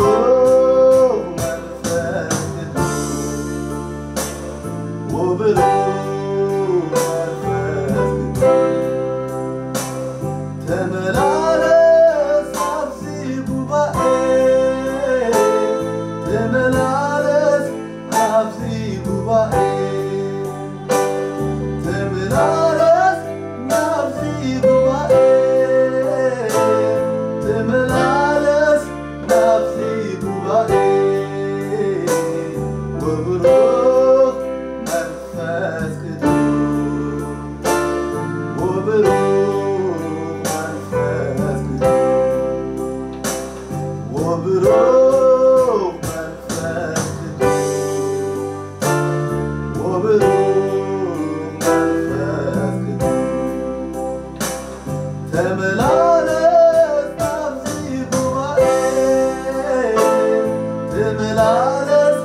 ብሩኽ መንፈስ ቅዱስ፣ ወብሩኽ መንፈስ ቅዱስ፣ ተመላለስ ኣብዚ ጉባኤ፣ ተመላለስ ኣብዚ ጉባኤ፣ ተመላለስ ናብዚ ጉባኤ፣ ተመላለስ ናብዚ ጉባኤ፣ ወብሩኽ መንፈስ ቅዱስ፣ ወብሩኽ መንፈስ ቅዱስ፣ ወብሩኽ መንፈስ ቅዱስ፣ ወብሩኽ መንፈስ ቅዱስ፣ ተመላለስ ናብዚ ጉባኤ፣ ተመላለስ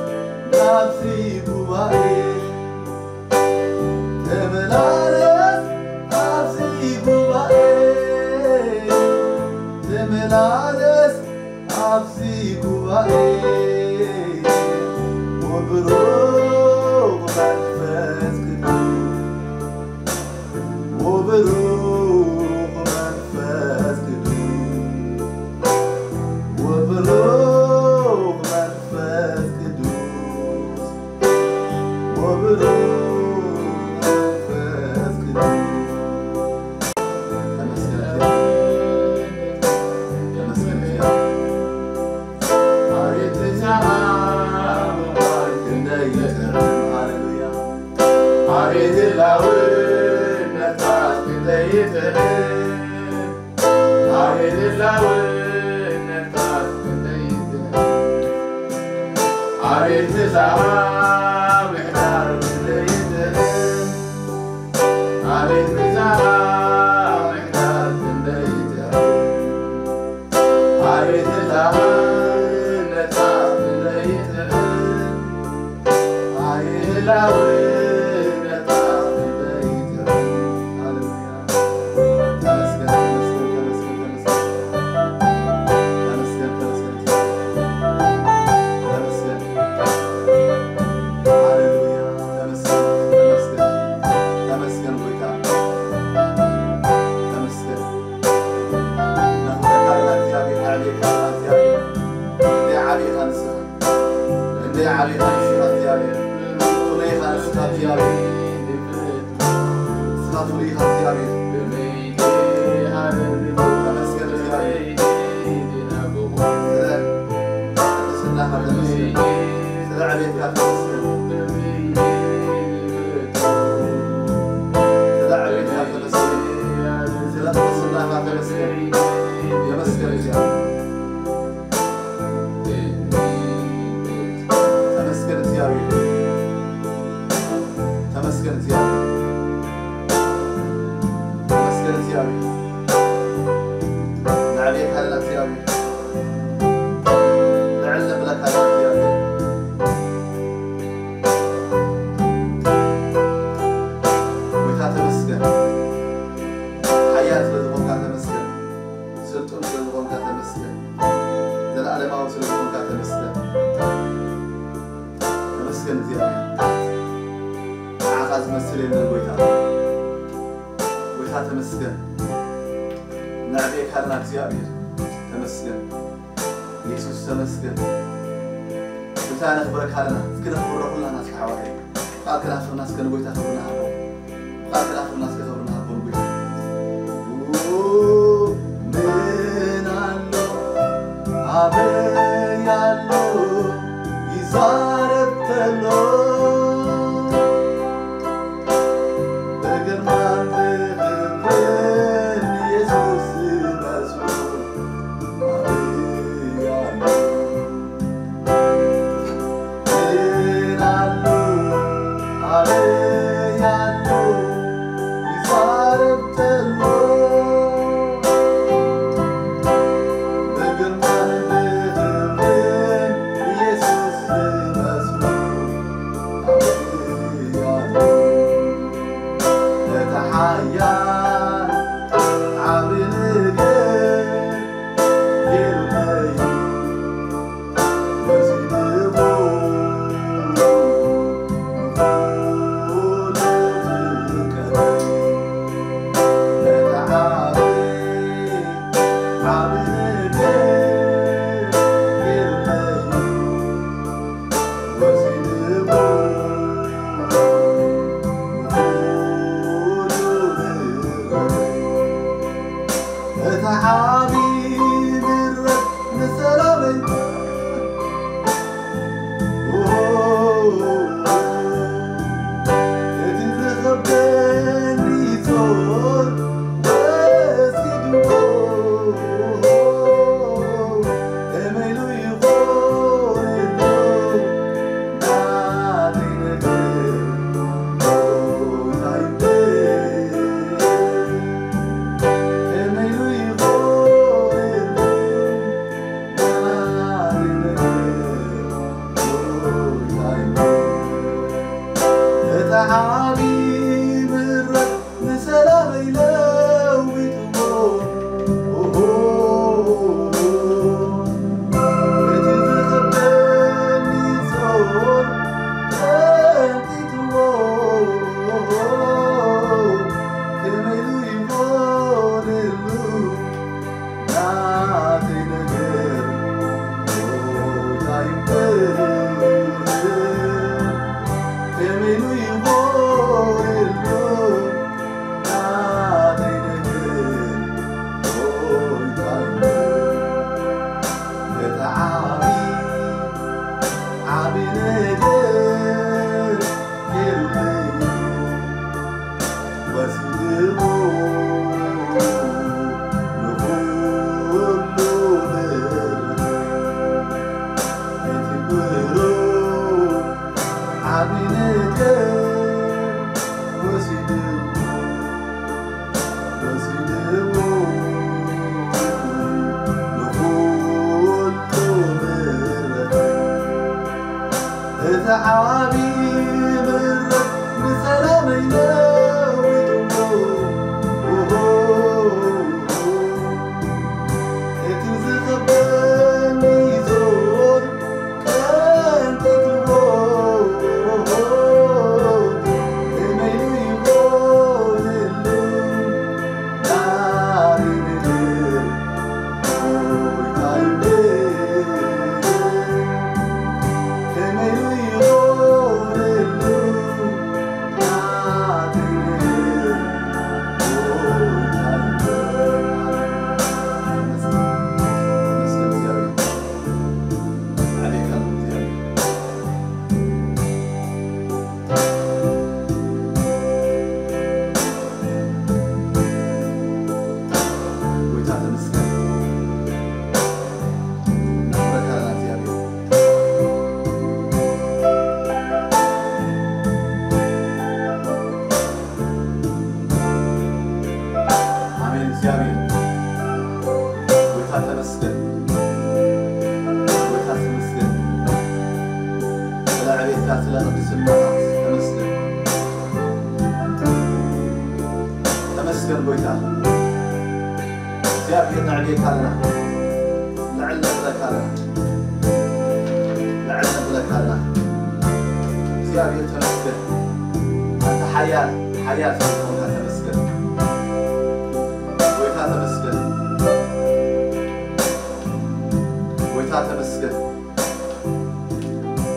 ናብዚ ጉባኤ፣ ተመላለስ ኣብዚ ጉባኤ፣ ተመላለስ ኣብዚ ጉባኤ፣ ወብሩኽ መንፈስ ቅዱስ፣ ወብሩኽ መንፈስ ቅዱስ፣ ወብሩኽ መንፈስ ቅዱስ፣ ወብሩኽ መንፈስ ቅዱስ። ተመስገን፣ ተመስገን። ኣቤት ብዛዕባ ምዃን ክንደይ ይጥዕም። ሃሌሉያ። ኣቤት ህላውነትካ ክንደይ ይጥዕም። ኣቤት ህላውነትካ ክንደይ ይጥዕም። ኣቤት ብዛዕባ ምሕዳር ክንደይ ይጥዕም። ኣቤት ብዛዕባ ምሕዳር ክንደይ ይጥዕም። ኣቤት ህላውነትካ ክንደይ ይጥዕም። ኣቤት ህላውነትካ ክንደይ ይጥዕም። ሃሌሉያ። ተመስገን፣ ተመስገን፣ ተመስገን፣ ተመስገን። ተመስገን፣ ተመስገን፣ ተመስገን። ሃሌሉያ። ተመስገን፣ ተመስገን፣ ተመስገን ጎይታ። ተመስገን። ነኽብረካ ኢና እግዚኣብሔር፣ ነዕብየካ ኢና እግዚኣብሔር። ክንደይ ዓብዪ ኢኻ ንስኻ። ክንደይ ዓብዪ ኢኻ ንስኻ እግዚኣብሔር። ፍሉይ ኢኻ ንስኻ እግዚኣብሔር። ንስኻ ፍሉይ ኢኻ እግዚኣብሔር። ተመስገን እግዚኣብሔር። ስለ ቅድስናኻ ተመስገን። ስለ ዕቤትካ ተመስገን። ስለ ዕቤትካ ተመስገን። ስለ ቅድስናኻ ተመስገን። ተመስገን እግዚኣብሔር። ተመስገን እግዚኣብሔር። ተመስገን እግዚኣብሔር። ተመስገን እግዚኣብሔር። ነዕብየካ ኣለና እግዚኣብሔር። ልዕል ነብለካ ኣለና እግዚኣብሔር። ጎይታ ተመስገን። ሓያል ስለ ዝኾንካ ተመስገን። ስልጡን ስለ ዝኾንካ ተመስገን። ዘለኣለማዊ ስለ ዝኾንካ ተመስገን። ተመስገን እግዚኣብሔር። ንዓኻ ዝመስል የለን ጎይታ። ጎይታ ተመስገን። ነዕብየካ ኣለና እግዚኣብሔር። ተመስገን። የሱስ ተመስገን። ጎይታ ነኽብረካ ኣለና። እስኪ ነኽብሮ ኩላና እስኪ ኣሕዋተይ። ቃል ከናፍርና እስከ ንጎይታ ክብሪ ንሃቦ። ቃል ከናፍርና እስከ ክብሪ ንሃቦ ንጎይታ። ምን ኣሎ ኣበይ ኣሎ ይዛረብ ተሎ ብግርማን ብኽብርን የሱስ ዝመስሎ ኣበይ ኣሎ? ምን ኣሎ? ኣበይ ኣሎ? ይዛረብ ተሎ ብግርማን ብኽብርን ኢየሱስ ዝመስሎ ኣይንበርህን፣ ከመይ ኢሉ ይኾነሉ ናተይ ነገር፣ ጎይታ ይንበር። እቲ ዓቢ፣ ዓቢ ነገር ገይሩለይ እዩ። ወሲድዎ ንኹሉ ምሕረት፣ እቲ ብሩር ዓቢ ነገር ወሲድዎ፣ ወሲድዎ ንኹሉ ምሕረት። እቲ ዓቢ ምሕረት ንሰላመይ ለዊጥዎ። እቲ ዝኸበኒ ዞን ቀንጢጥዎ። ከመይ ይኾነሉ ናተይ ነገር፣ ጎይታ ተመስገን። ነኽብረካ ኣለና እግዚኣብሔር። ኣሜን። እግዚኣብሔር ጎይታ ተመስገን። ጎይታ ተመስገን። ስለ ዕቤትካ፣ ስለ ቅድስናኻ ተመስገን። ተመስገን ጎይታ። እግዚኣብሔር ነዕብየካ ኣለና። ልዕል ነብለካ ኣለና። ልዕል ነብለካ ኣለና። እግዚኣብሔር ተመስገን። ኣንታ ሓያል፣ ሓያል ስለ ዝኾንካ ተመስገን። ጎይታ ተመስገን። ጎይታ ተመስገን።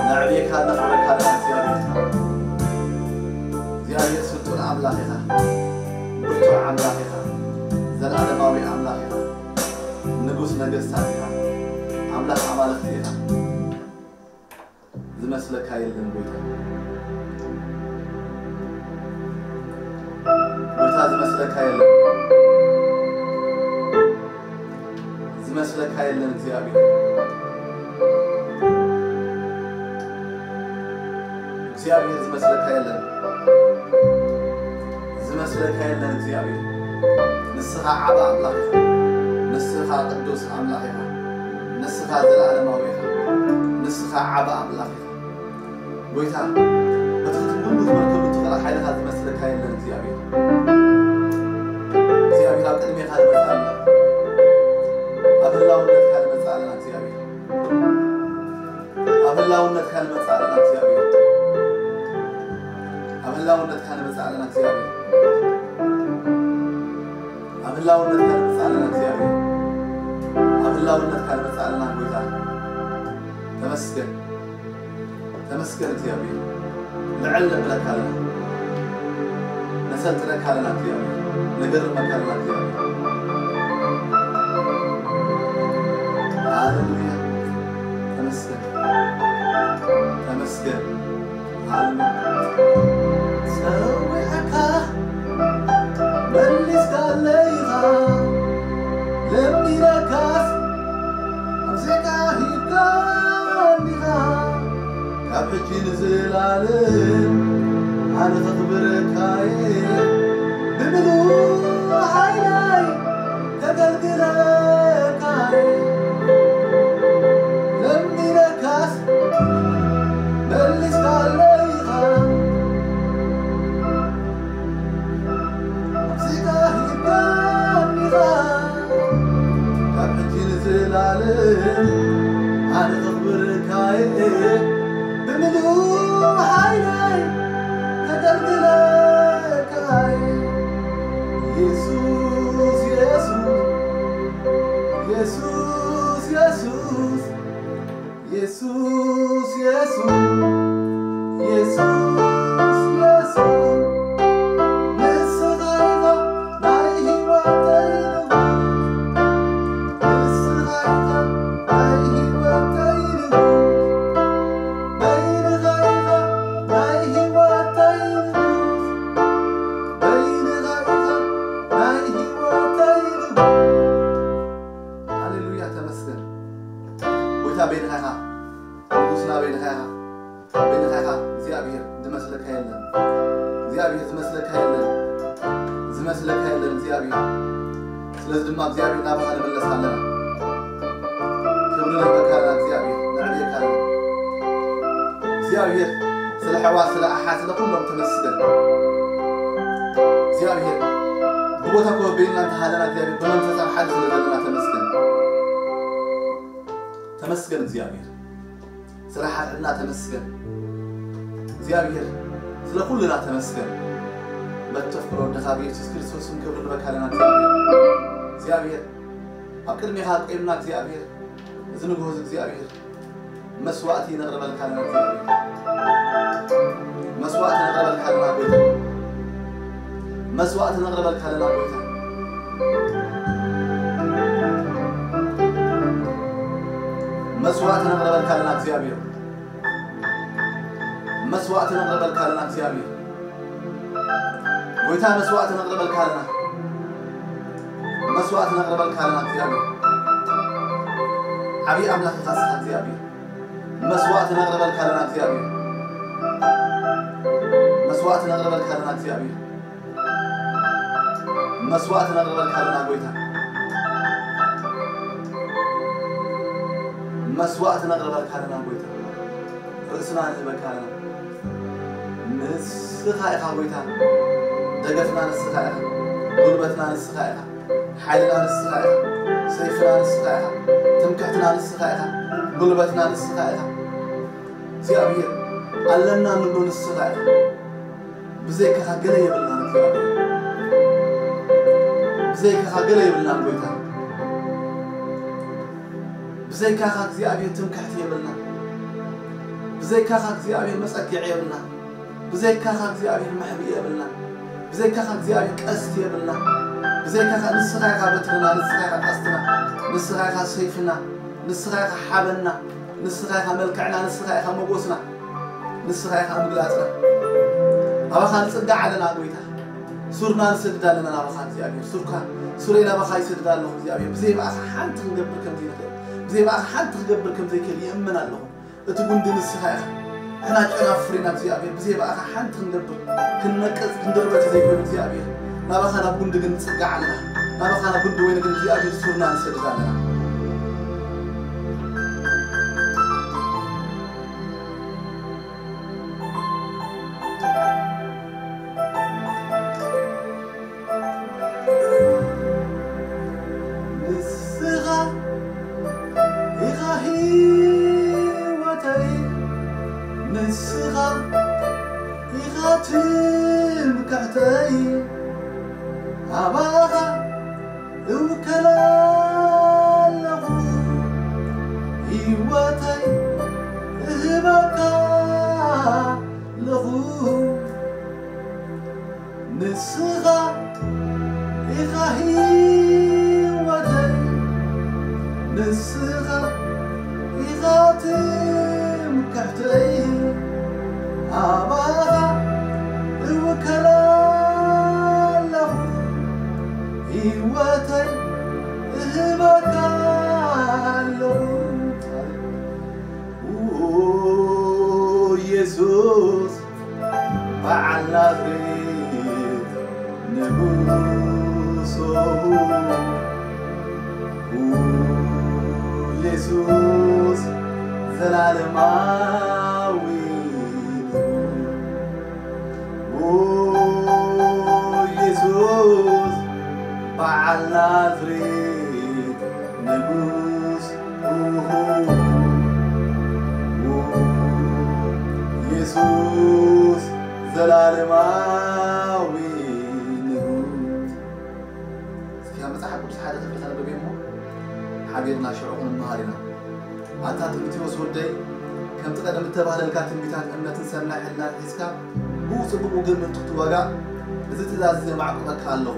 ነዕብየካ ነኽብረካ ኣለና እግዚኣብሔር። እግዚኣብሔር ስልጡን ኣምላኽ ኢኻ። ብርቱዕ ኣምላኽ ኢኻ። ዘለኣለማዊ ኣምላኽ ኢኻ። ንጉስ ነገስታት ኢኻ። ኣምላኽ ኣማልኽቲ ኢኻ። ዝመስለካ የለን ጎይታ። ጎይታ ዝመስለካ የለን። ዝመስለካ የለን እግዚኣብሔር። እግዚኣብሔር ዝመስለካ የለን። ዝመስለካ የለን እግዚኣብሔር። ንስኻ ዓቢ ኣምላኽ ኢኻ። ንስኻ ቅዱስ ኣምላኽ ኢኻ። ንስኻ ዘለኣለማዊ ኢኻ። ንስኻ ዓቢ ኣምላኽ ኢኻ። ጎይታ፣ በቲ ክትምሉ ክትመልከሉ እትኽእል ሓይልኻ ዝመስለካ የለን እግዚኣብሔር። እግዚኣብሔር ኣብ ቅድሜኻ ንመጽእ ኣለና። ኣብ ህላውነትካ ንመጽእ ኣለና እግዚኣብሔር። ኣብ ህላውነትካ ንመጽእ ኣለና እግዚኣብሔር። ኣብ ህላውነትካ ንመጽእ ኣለና እግዚኣብሔር። ኣብ ህላውነትካ ንመጽእ ኣለና እግዚኣብሔር። ኣብ ህላውነትካ ንመጽእ ኣለና ጎይታ። ተመስገን። ተመስገን እግዚኣብሔር። ልዕል ነብለካ ኣለና። ነሰልጥነካ ኣለና እግዚኣብሔር። ንገርመካ ኣለና እግዚኣብሔር። ሃሌሉያ። ተመስገን። ተመስገን። ሃሌሉያ። ጸዊዐካ መሊስካለይ ኢኻ፣ ለሚነካስ ኣምሲካ ሂብካኒ ኢኻ። ካብ ሕጂ ንዘላለም ኣነ ከኽብረካ እየ፣ ብምሉእ ሓይለይ ከገልግለካ እየ። ለሚነካስ መሊስካለይ ኢኻ፣ ኣምሲካ ሂብካኒ ኢኻ። ካብ ሕጂ ንዘላለም ኣነ ከኽብረካ እየ፣ ብምሉእ ሓይለይ የሱስ የሱስ የሱስ የሱስ ንስኻ ኢኻ ናይ ህይወተይ ንጉስ ንስኻ ኢኻ ናይ ህይወተይ ንጉስ በይንኻ ኢኻ ናይ ህይወተይ ንጉስ በይንኻ ኢኻ ናይ ህይወተይ ንጉስ ሃሌሉያ ተመስገን ጎይታ በይንኻ ኢኻ ንጉስና በይንኻ ኢኻ በይንኻ ኢኻ እግዚኣብሔር ዝመስለካ የለን እግዚኣብሔር ዝመስለካ የለን ዝመስለካ የለን እግዚኣብሔር ስለዚ ድማ እግዚኣብሔር ናባኻ ንምለስ ኣለና ክብሪ ንህበካ ኣለና እግዚኣብሔር ነዕብየካ ኣለና እግዚኣብሔር ስለ ኣሕዋት ስለ ኣሓት ስለ ኩሎም ተመስገን እግዚኣብሔር ብቦታ ኮበ በይንና እንተሃለና እግዚኣብሔር ብመንፈስ ኣብ ሓደ ስለ ዘለና ተመስገን ተመስገን እግዚኣብሔር ስለ ሓድሕድና ተመስገን እግዚኣብሔር ስለ ኩልና ተመስገን በተፍቅሮ ወድኻ ብየሱስ ክርስቶስ ስም ክብሪ ንበካ ኣለና እግዚኣብሔር እግዚኣብሔር ኣብ ቅድሜኻ ቆምና እግዚኣብሔር እዚ ንግሆ እዚ እግዚኣብሔር መስዋእቲ ነቕርበልካ ኣለና እግዚኣብሔር መስዋእቲ ነቕርበልካ ኣለና ጎይታ መስዋእቲ ነቕርበልካ ኣለና ጎይታ መስዋዕቲ ነቕርበልካ ኣለና እግዚኣብሔር መስዋዕቲ ነቕርበልካ ኣለና እግዚኣብሔር ጎይታ መስዋዕቲ ነቕርበልካ ኣለና መስዋዕቲ ነቕርበልካ ኣለና እግዚኣብሔር ዓብዪ ኣምላኽ ኢኻ ስኻ እግዚኣብሔር መስዋዕቲ ነቕርበልካ ኣለና እግዚኣብሔር መስዋዕቲ ነቕርበልካ ኣለና እግዚኣብሔር መስዋዕቲ ነቕርበልካ ኣለና ጎይታ መስዋዕቲ ነቕርበልካ ኣለና ጎይታ ርእስና ንህበካ ኣለና ንስኻ ኢኻ ጎይታ ደገፍና ንስኻ ኢኻ ጉልበትና ንስኻ ኢኻ ሓይልና ንስኻ ኢኻ ሰይፍና ንስኻ ኢኻ ትምክሕትና ንስኻ ኢኻ ጉልበትና ንስኻ ኢኻ እግዚኣብሔር ኣለና ንብሎ ንስኻ ኢኻ ብዘይካኻ ገለ የብልናን እግዚኣብሔር ብዘይካኻ ገለ የብልናን ጎይታ ብዘይካኻ እግዚኣብሔር ትምክሕቲ የብልና ብዘይካኻ እግዚኣብሔር መጸግዒ የብልና ብዘይካኻ እግዚኣብሔር መሕብኢ የብልና ብዘይካኻ እግዚኣብሔር ቀስቲ የብልና ብዘይካኻ ንስኻ ኢኻ በትርና ንስኻ ኢኻ ቀስትና ንስኻ ኢኻ ሰይፍና ንስኻ ኢኻ ሓበንና ንስኻ ኢኻ መልክዕና ንስኻ ኢኻ መጎስና ንስኻ ኢኻ ምግላጽና ኣባኻ ንጽጋዕ ኣለና ጎይታ ሱርና ንሰድድ ኣለና ናባኻ እግዚኣብሔር ሱርካ ሱረይ ናባኻ ይሰድድ ኣለኹ እግዚኣብሔር ብዘይ ብኣኻ ሓንቲ ክንገብር ከም ዘይንኽእል ብዘይ ብኣኻ ሓንቲ ክገብር ከም ዘይክእል ይእምን ኣለኹ እቲ ጉንዲ ንስኻ ኢኻ ንሕና ጨናፍር ኢና እግዚኣብሔር ብዘይ ብኣኻ ሓንቲ ክንገብር ክንነቅጽ ክንድርበት ዘይኮኑ እግዚኣብሔር ናባኻ ናብ ጉንዲ ግን ንጽጋዕ ኣለና ናባኻ ናብ ጉንዲ ወይኒ ግን እግዚኣብሔር ሱርና ንሰድድ ኣለና ንስኻ ኢኻ ህይወተይ ንስኻ ኢኻ ትምክሕተይ ኣባኻ እውከል ኣለኹ ህይወተይ እህበካ ኣለኹ ንስኻ ኢኻ ህይወተይ ንስኻ ኢኻ ትምክሕተይ ኣባኻ እውከል ኣለኹ ህይወተይ እህበካ ኣለኹ ኡ ኢየሱስ በዓል ናዝሬት ንጉሶ ኡ ኢየሱስ ዘላለማዊ ንጉስ ኡ ኢየሱስ በዓል ናዝሬት ንጉስ ኡሁ ኡ ኢየሱስ ዘላለማዊ ንጉስ እስኪ ካብ መጽሓፍ ቅዱስ ሓደ ክፍሊ ከነንብብ እሞ ሓቢርና ሽዑ ክንመሃር ኢና ኣታ ጢሞቴዎስ ወደይ፣ ከምቲ ቀደም እተባህለልካ ትንቢታት እምነትን ሰናይ ሕልናን ሒዝካ፣ ብኡ ጽቡቕ ውግእ ምእንቲ ክትዋጋእ፣ እዚ ትእዛዝ እዚ የማዕቁበካ ኣለኹ።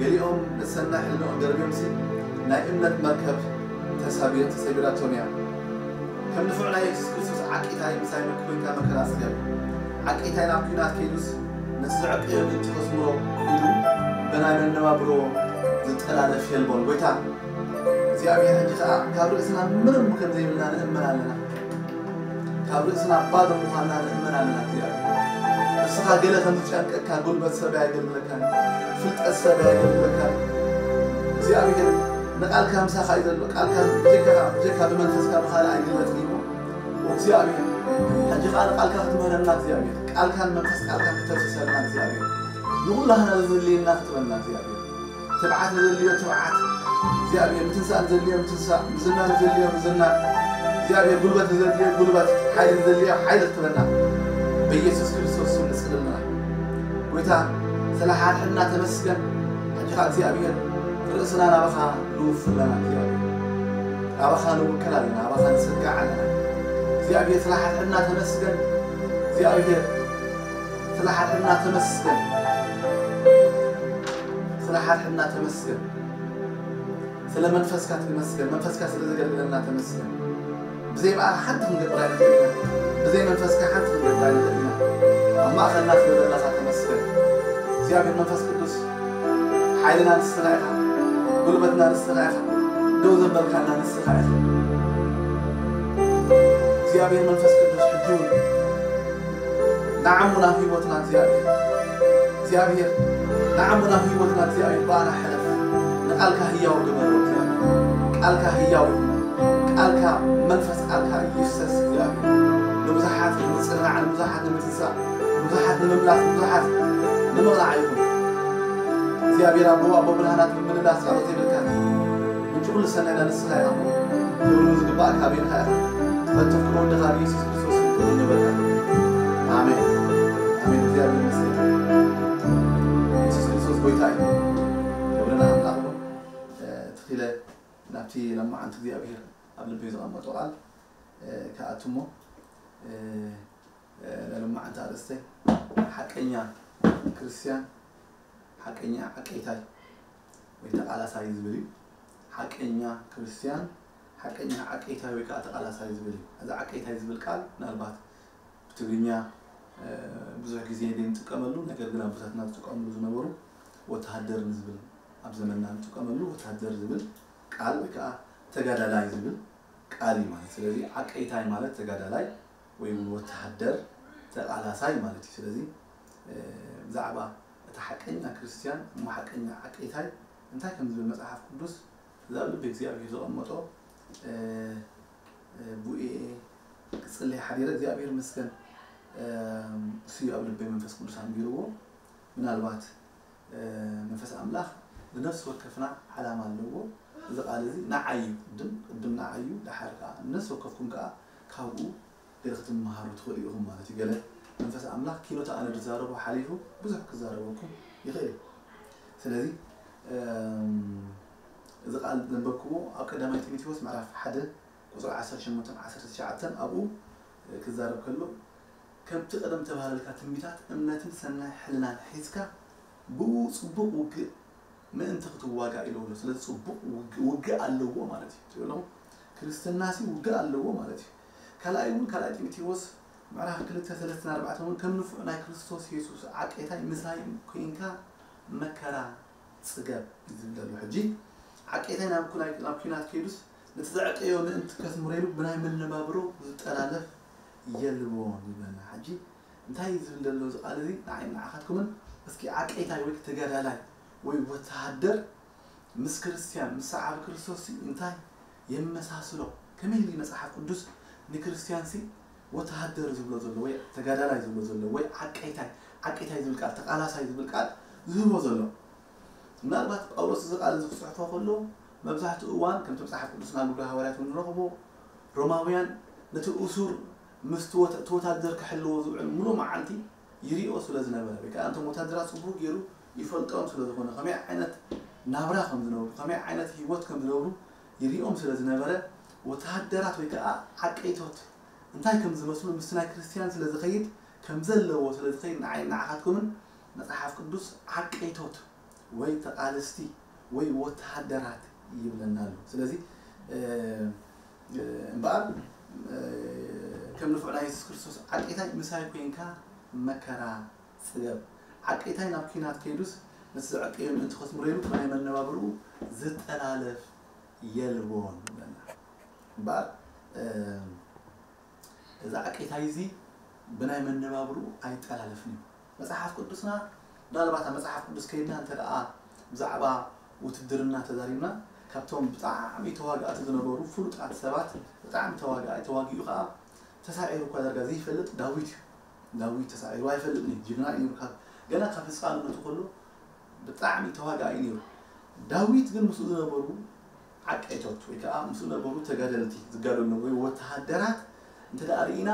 ገሊኦም ነቲ ሰናይ ሕልንኦም ደርብዮምሲ፣ ናይ እምነት መርከብ ተሳቢ-፣ ተሰቢራቶም እያ። ከም ንፉዕ ናይ የሱስ ክርስቶስ ዓቂታይ ምሳይ ኮይንካ መከራ ጽገብ። ዓቂታይ ናብ ኲናት ከይዱስ፣ ነቲ ዘዕቀዮ ምእንቲ ከስምሮ ኢሉ፣ ብናይ መነባብሮ ዝጠላለፍ የልቦን። ጎይታ እግዚኣብሔር ሕጂ ኸኣ ካብ ርእስና ምንም ከም ዘይብልና ንእመን ኣለና። ካብ ርእስና ባዶ ምዃንና ንእመን ኣለና። እግዚኣብሔር፣ ንስኻ ገለ ከም ዝጨንቀካ፣ ጉልበት ሰብ ኣየገልግለካን፣ ፍልጠት ሰብ ኣየገልግለካን። እግዚኣብሔር፣ ንቃልካ ምሳኻ እዩ ዘሎ። ቃልካ ብጀካ፣ ብጀካ ብመንፈስካ ብኻልእ ኣይግለጽን እዩ። እግዚኣብሔር፣ ሕጂ ኸኣ ንቃልካ ክትምህረና እግዚኣብሔር፣ ቃልካን መንፈስ ቃልካን ክተፍስሰልና እግዚኣብሔር፣ ንኹላህና ዘድልየና ክትበና እግዚኣብሔር፣ ትብዓት ንዘድልዮ ትብዓት እግዚኣብሔር፣ ምትንሳእ ንዘድልዮ ምትንሳእ፣ ምዝናን ንዘድልዮ ምዝናን እግዚኣብሔር፣ ጉልበት ንዘድልዮ ጉልበት፣ ሓይሊ ንዘድልዮ ሓይሊ ክትበና በኢየሱስ ክርስቶስ ስም ንጽልልና። ጎይታ፣ ስለ ሓድሕድና ተመስገን። ሕጂ ኸኣ እግዚኣብሔር፣ ርእስና ናባኻ ንውፍ ኣለና እግዚኣብሔር። ኣባኻ ንውክል ኣለና፣ ኣባኻ ንሰጋዕ ኣለና። እግዚኣብሔር፣ ስለ ሓድሕድና ተመስገን። እግዚኣብሔር፣ ስለ ሓድሕድና ተመስገን። ስለ ሓድሕድና ተመስገን። ስለ መንፈስካ ተመስገን። መንፈስካ ስለ ዘገልግለና ተመስገን። ብዘይ በኣኻ ሓንቲ ክንገብር ኣይንኽእል ኢና። ብዘይ መንፈስካ ሓንቲ ክንገብር ኣይንኽእል ኢና። ኣብ ማእኸልና ስለ ዘለኻ ተመስገን። እግዚኣብሔር መንፈስ ቅዱስ፣ ሓይልና ንስኻ ኢኻ፣ ጉልበትና ንስኻ ኢኻ፣ ደው ዘበልካና ንስኻ ኢኻ። እግዚኣብሔር መንፈስ ቅዱስ፣ ሕጂ እውን ንዓሙ ናብ ህይወትና እግዚኣብሔር፣ እግዚኣብሔር ንዓሙ ናብ ህይወትና እግዚኣብሔር ብኣና ሕለፍ። ንቃልካ ህያው ግበሮ እግዚኣብሔር። ቃልካ ህያው እዩ። ቃልካ፣ መንፈስ ቃልካ ይፍሰስ እግዚኣብሔር። ንብዙሓት ንምጽንናዕ፣ ንብዙሓት ንምትንሳእ፣ ንብዙሓት ንምምላስ፣ ንብዙሓት ንምቕናዕ ይኹን። እግዚኣብሔር ኣቦ፣ ኣቦ ብርሃናት፣ ምምልላስ ጸሎት የብልካን። ምንጪ ኩሉ ሰናይና ንስኻ ኢኻ እሞ፣ ክብሪ ዝግባእካ ኣቤልካ ኢኻ። በተፍቅሮ ወድኻ ብኢየሱስ ክርስቶስ ክብሪ ንበልካ። ኣሜን። ኣሜን። እግዚኣብሔር ይመስገን። ኢየሱስ ክርስቶስ ጎይታ እዩ። ክብሪ ንኣምላኽ ይኹን። እ፣ ትኺለ ናብቲ ለማዓንቲ እግዚኣብሔር ኣብ ልበይ ዘቐመጦ ቃል፣ እ፣ ክኣቱ እሞ፣ እ፣ እ፣ ናይ ለማዓንቲ ኣርእስተይ ሓቀኛ ክርስትያን ሓቀኛ ዓቀይታይ ወይ ተቓላሳይ ዝብል እዩ። ሓቀኛ ክርስትያን ሓቀኛ ዓቀይታይ ወይ ከዓ ተቓላሳይ ዝብል እዩ። እዚ ዓቀይታይ ዝብል ቃል ምናልባት ብትግርኛ፣ እ፣ ብዙሕ ግዜ ዘይንጥቀመሉ፣ ነገር ግን ኣቦታትና ዝጥቀምሉ ዝነበሩ ወተሃደር ንዝብል፣ ኣብ ዘመንና ንጥቀመሉ ወተሃደር ዝብል ቃል ወይ ከዓ ተጋዳላይ ዝብል ቃል እዩ ማለት። ስለዚ ዓቀይታይ ማለት ተጋዳላይ ወይ እውን ወተሃደር ተቓላሳይ ማለት እዩ። ስለዚ፣ እ፣ ብዛዕባ እቲ ሓቀኛ ክርስትያን እሞ ሓቀኛ ዓቀይታይ እንታይ ከም ዝብል መጽሓፍ ቅዱስ እዛ ኣብ ልቢ እግዚኣብሔር ዘቐመጦ፣ እ፣ እ፣ ብኡ እየ ክጽለይ ሓዲረ። እግዚኣብሔር ይመስገን፣ እ፣ እሱ እዩ ኣብ ልበይ መንፈስ ቅዱስ ኣንቢርዎ። ምናልባት፣ እ፣ መንፈስ ኣምላኽ ንነፍሲ ወከፍና ዓላማ ኣለዎ። እዚ ቃል እዚ ንዓይ እዩ፣ ቅድም፣ ቅድም ንዓይ እዩ፣ ደሓር ከኣ ንነፍሲ ወከፍኩም ከኣ ካብኡ ገለ ክትመሃሩ ትኽእሉ ኢኹም ማለት እዩ። ገለ መንፈስ ኣምላኽ ኪኖ እቲ ኣነ ዝዛረቦ ሓሊፉ ብዙሕ ክዛረበኩም ይኽእል እዩ። ስለዚ፣ እም፣ እዚ ቃል ዘንበብክዎ ኣብ ቀዳማይ ጢሞቴዎስ ምዕራፍ ሓደ ቁጽሪ ዓሰርተ ሸሞንተን ዓሰርተ ትሽዓተን ኣብኡ ክዛረብ ከሎ፣ ከምቲ ቀደም ተባህለልካ ትንቢታት እምነትን ሰናይ ሕልናን ሒዝካ ብኡ ጽቡቕ ውግእ ምእንቲ ክትዋጋእ ኢሉ ኣሎ። ስለዚ ጽቡቕ ውግ-፣ ውግእ ኣለዎ ማለት እዩ። ትብሎም ክርስትናሲ ውግእ ኣለዎ ማለት እዩ። ካልኣይ እውን ካልኣይ ጢሞቴዎስ ምዕራፍ ክልተ ሰለስተን ኣርባዕተን እውን ከም ንፉዕ ናይ ክርስቶስ የሱስ ዓቄታይ ምሳይ ኮይንካ መከራ ጽገብ እዩ ዝብል ዘሎ። ሕጂ ዓቄታይ ናብ ኩናይ-፣ ናብ ኲናት ከይዱስ ነቲ ዘዕቀዮ ምእንቲ ከስምሮ ኢሉ ብናይ መነባብሮ ዝጠላለፍ የልቦን ይብለና። ሕጂ እንታይ እዩ ዝብል ዘሎ እዚ ቃል እዚ? ንዓይ ንዓኻትኩምን እስኪ ዓቄታይ ወይ ተጋዳላይ ወይ ወተሃደር ምስ ክርስትያን፣ ምስ ሰዓቢ ክርስቶስ እንታይ የመሳስሎ? ከመይ ኢሉ መጽሓፍ ቅዱስ ንክርስትያንሲ ወተሃደር ዝብሎ ዘሎ ወይ ተጋዳላይ ዝብሎ ዘሎ ወይ ዓቄታይ፣ ዓቄታይ ዝብል ቃል፣ ተቓላሳይ ዝብል ቃል ዝህቦ ዘሎ? ምናልባት ጳውሎስ እዚ ቃል እዚ ክጽሕፎ ከሎ መብዛሕትኡ እዋን ከምቲ መጽሓፍ ቅዱስና ግብረ ሃዋርያት እውን ንረኽቦ ሮማውያን ነቲ እሱር ምስ ትወተ-፣ እቲ ወታደር ክሕልዎ ዝውዕል ምሉእ መዓልቲ ይሪኦ ስለ ዝነበረ፣ ወይ ከዓ እንቶም ወታደራት ጽቡቕ ገይሩ ይፈልጦም ስለ ዝኾነ፣ ከመይ ዓይነት ናብራ ከም ዝነብሩ፣ ከመይ ዓይነት ህይወት ከም ዝነብሩ ይሪኦም ስለ ዝነበረ፣ ወተሃደራት ወይ ከዓ ዓቀይቶት እንታይ ከም ዝመስሉ ምስቲ ናይ ክርስትያን ስለ ዝኸይድ፣ ከም ዘለዎ ስለ ዝኸይድ፣ ንዓይ ንዓኻትኩምን መጽሓፍ ቅዱስ ዓቀይቶት ወይ ተቓለስቲ ወይ ወተሃደራት ይብለና ኣሎ። ስለዚ እምበኣር ከም ንፉዕ ናይ የሱስ ክርስቶስ ዓቀይታይ ምሳይ ኮይንካ መከራ ጽገብ። ዓቀይታይ ናብ ኲናት ከይዱስ ነቲ ዘዕቀዮ ምእንቲ ከስምሮ ኢሉ ብናይ መነባብርኡ ዝጠላለፍ የልቦን ይብለና። እምበኣር እዚ ዓቀይታይ እዚ ብናይ መነባብርኡ ኣይጠላለፍን እዩ። መጽሓፍ ቅዱስና ምናልባት ኣብ መጽሓፍ ቅዱስ ከይድና እንተ ደኣ ብዛዕባ ውትድርና ተዛሪብና፣ ካብቶም ብጣዕሚ ተዋጋእቲ ዝነበሩ ፍሉጣት ሰባት፣ ብጣዕሚ ተዋጋኢ፣ ተዋጊኡ ከዓ ተሳዒሩ እኳ ዳርጋ ዘይፈልጥ ዳዊት እዩ። ዳዊት ተሳዒሩ ኣይፈልጥን እዩ። ጅግና እዩ። ካብ ገና ካብ ህፃንነቱ ከሎ ብጣዕሚ ተዋጋኢ ነይሩ። ዳዊት ግን ምስኡ ዝነበሩ ዓቀይቶት ወይ ከዓ ምስኡ ዝነበሩ ተጋደልቲ ዝጋደሉ ወይ ወተሃደራት እንተ ደኣ ርኢና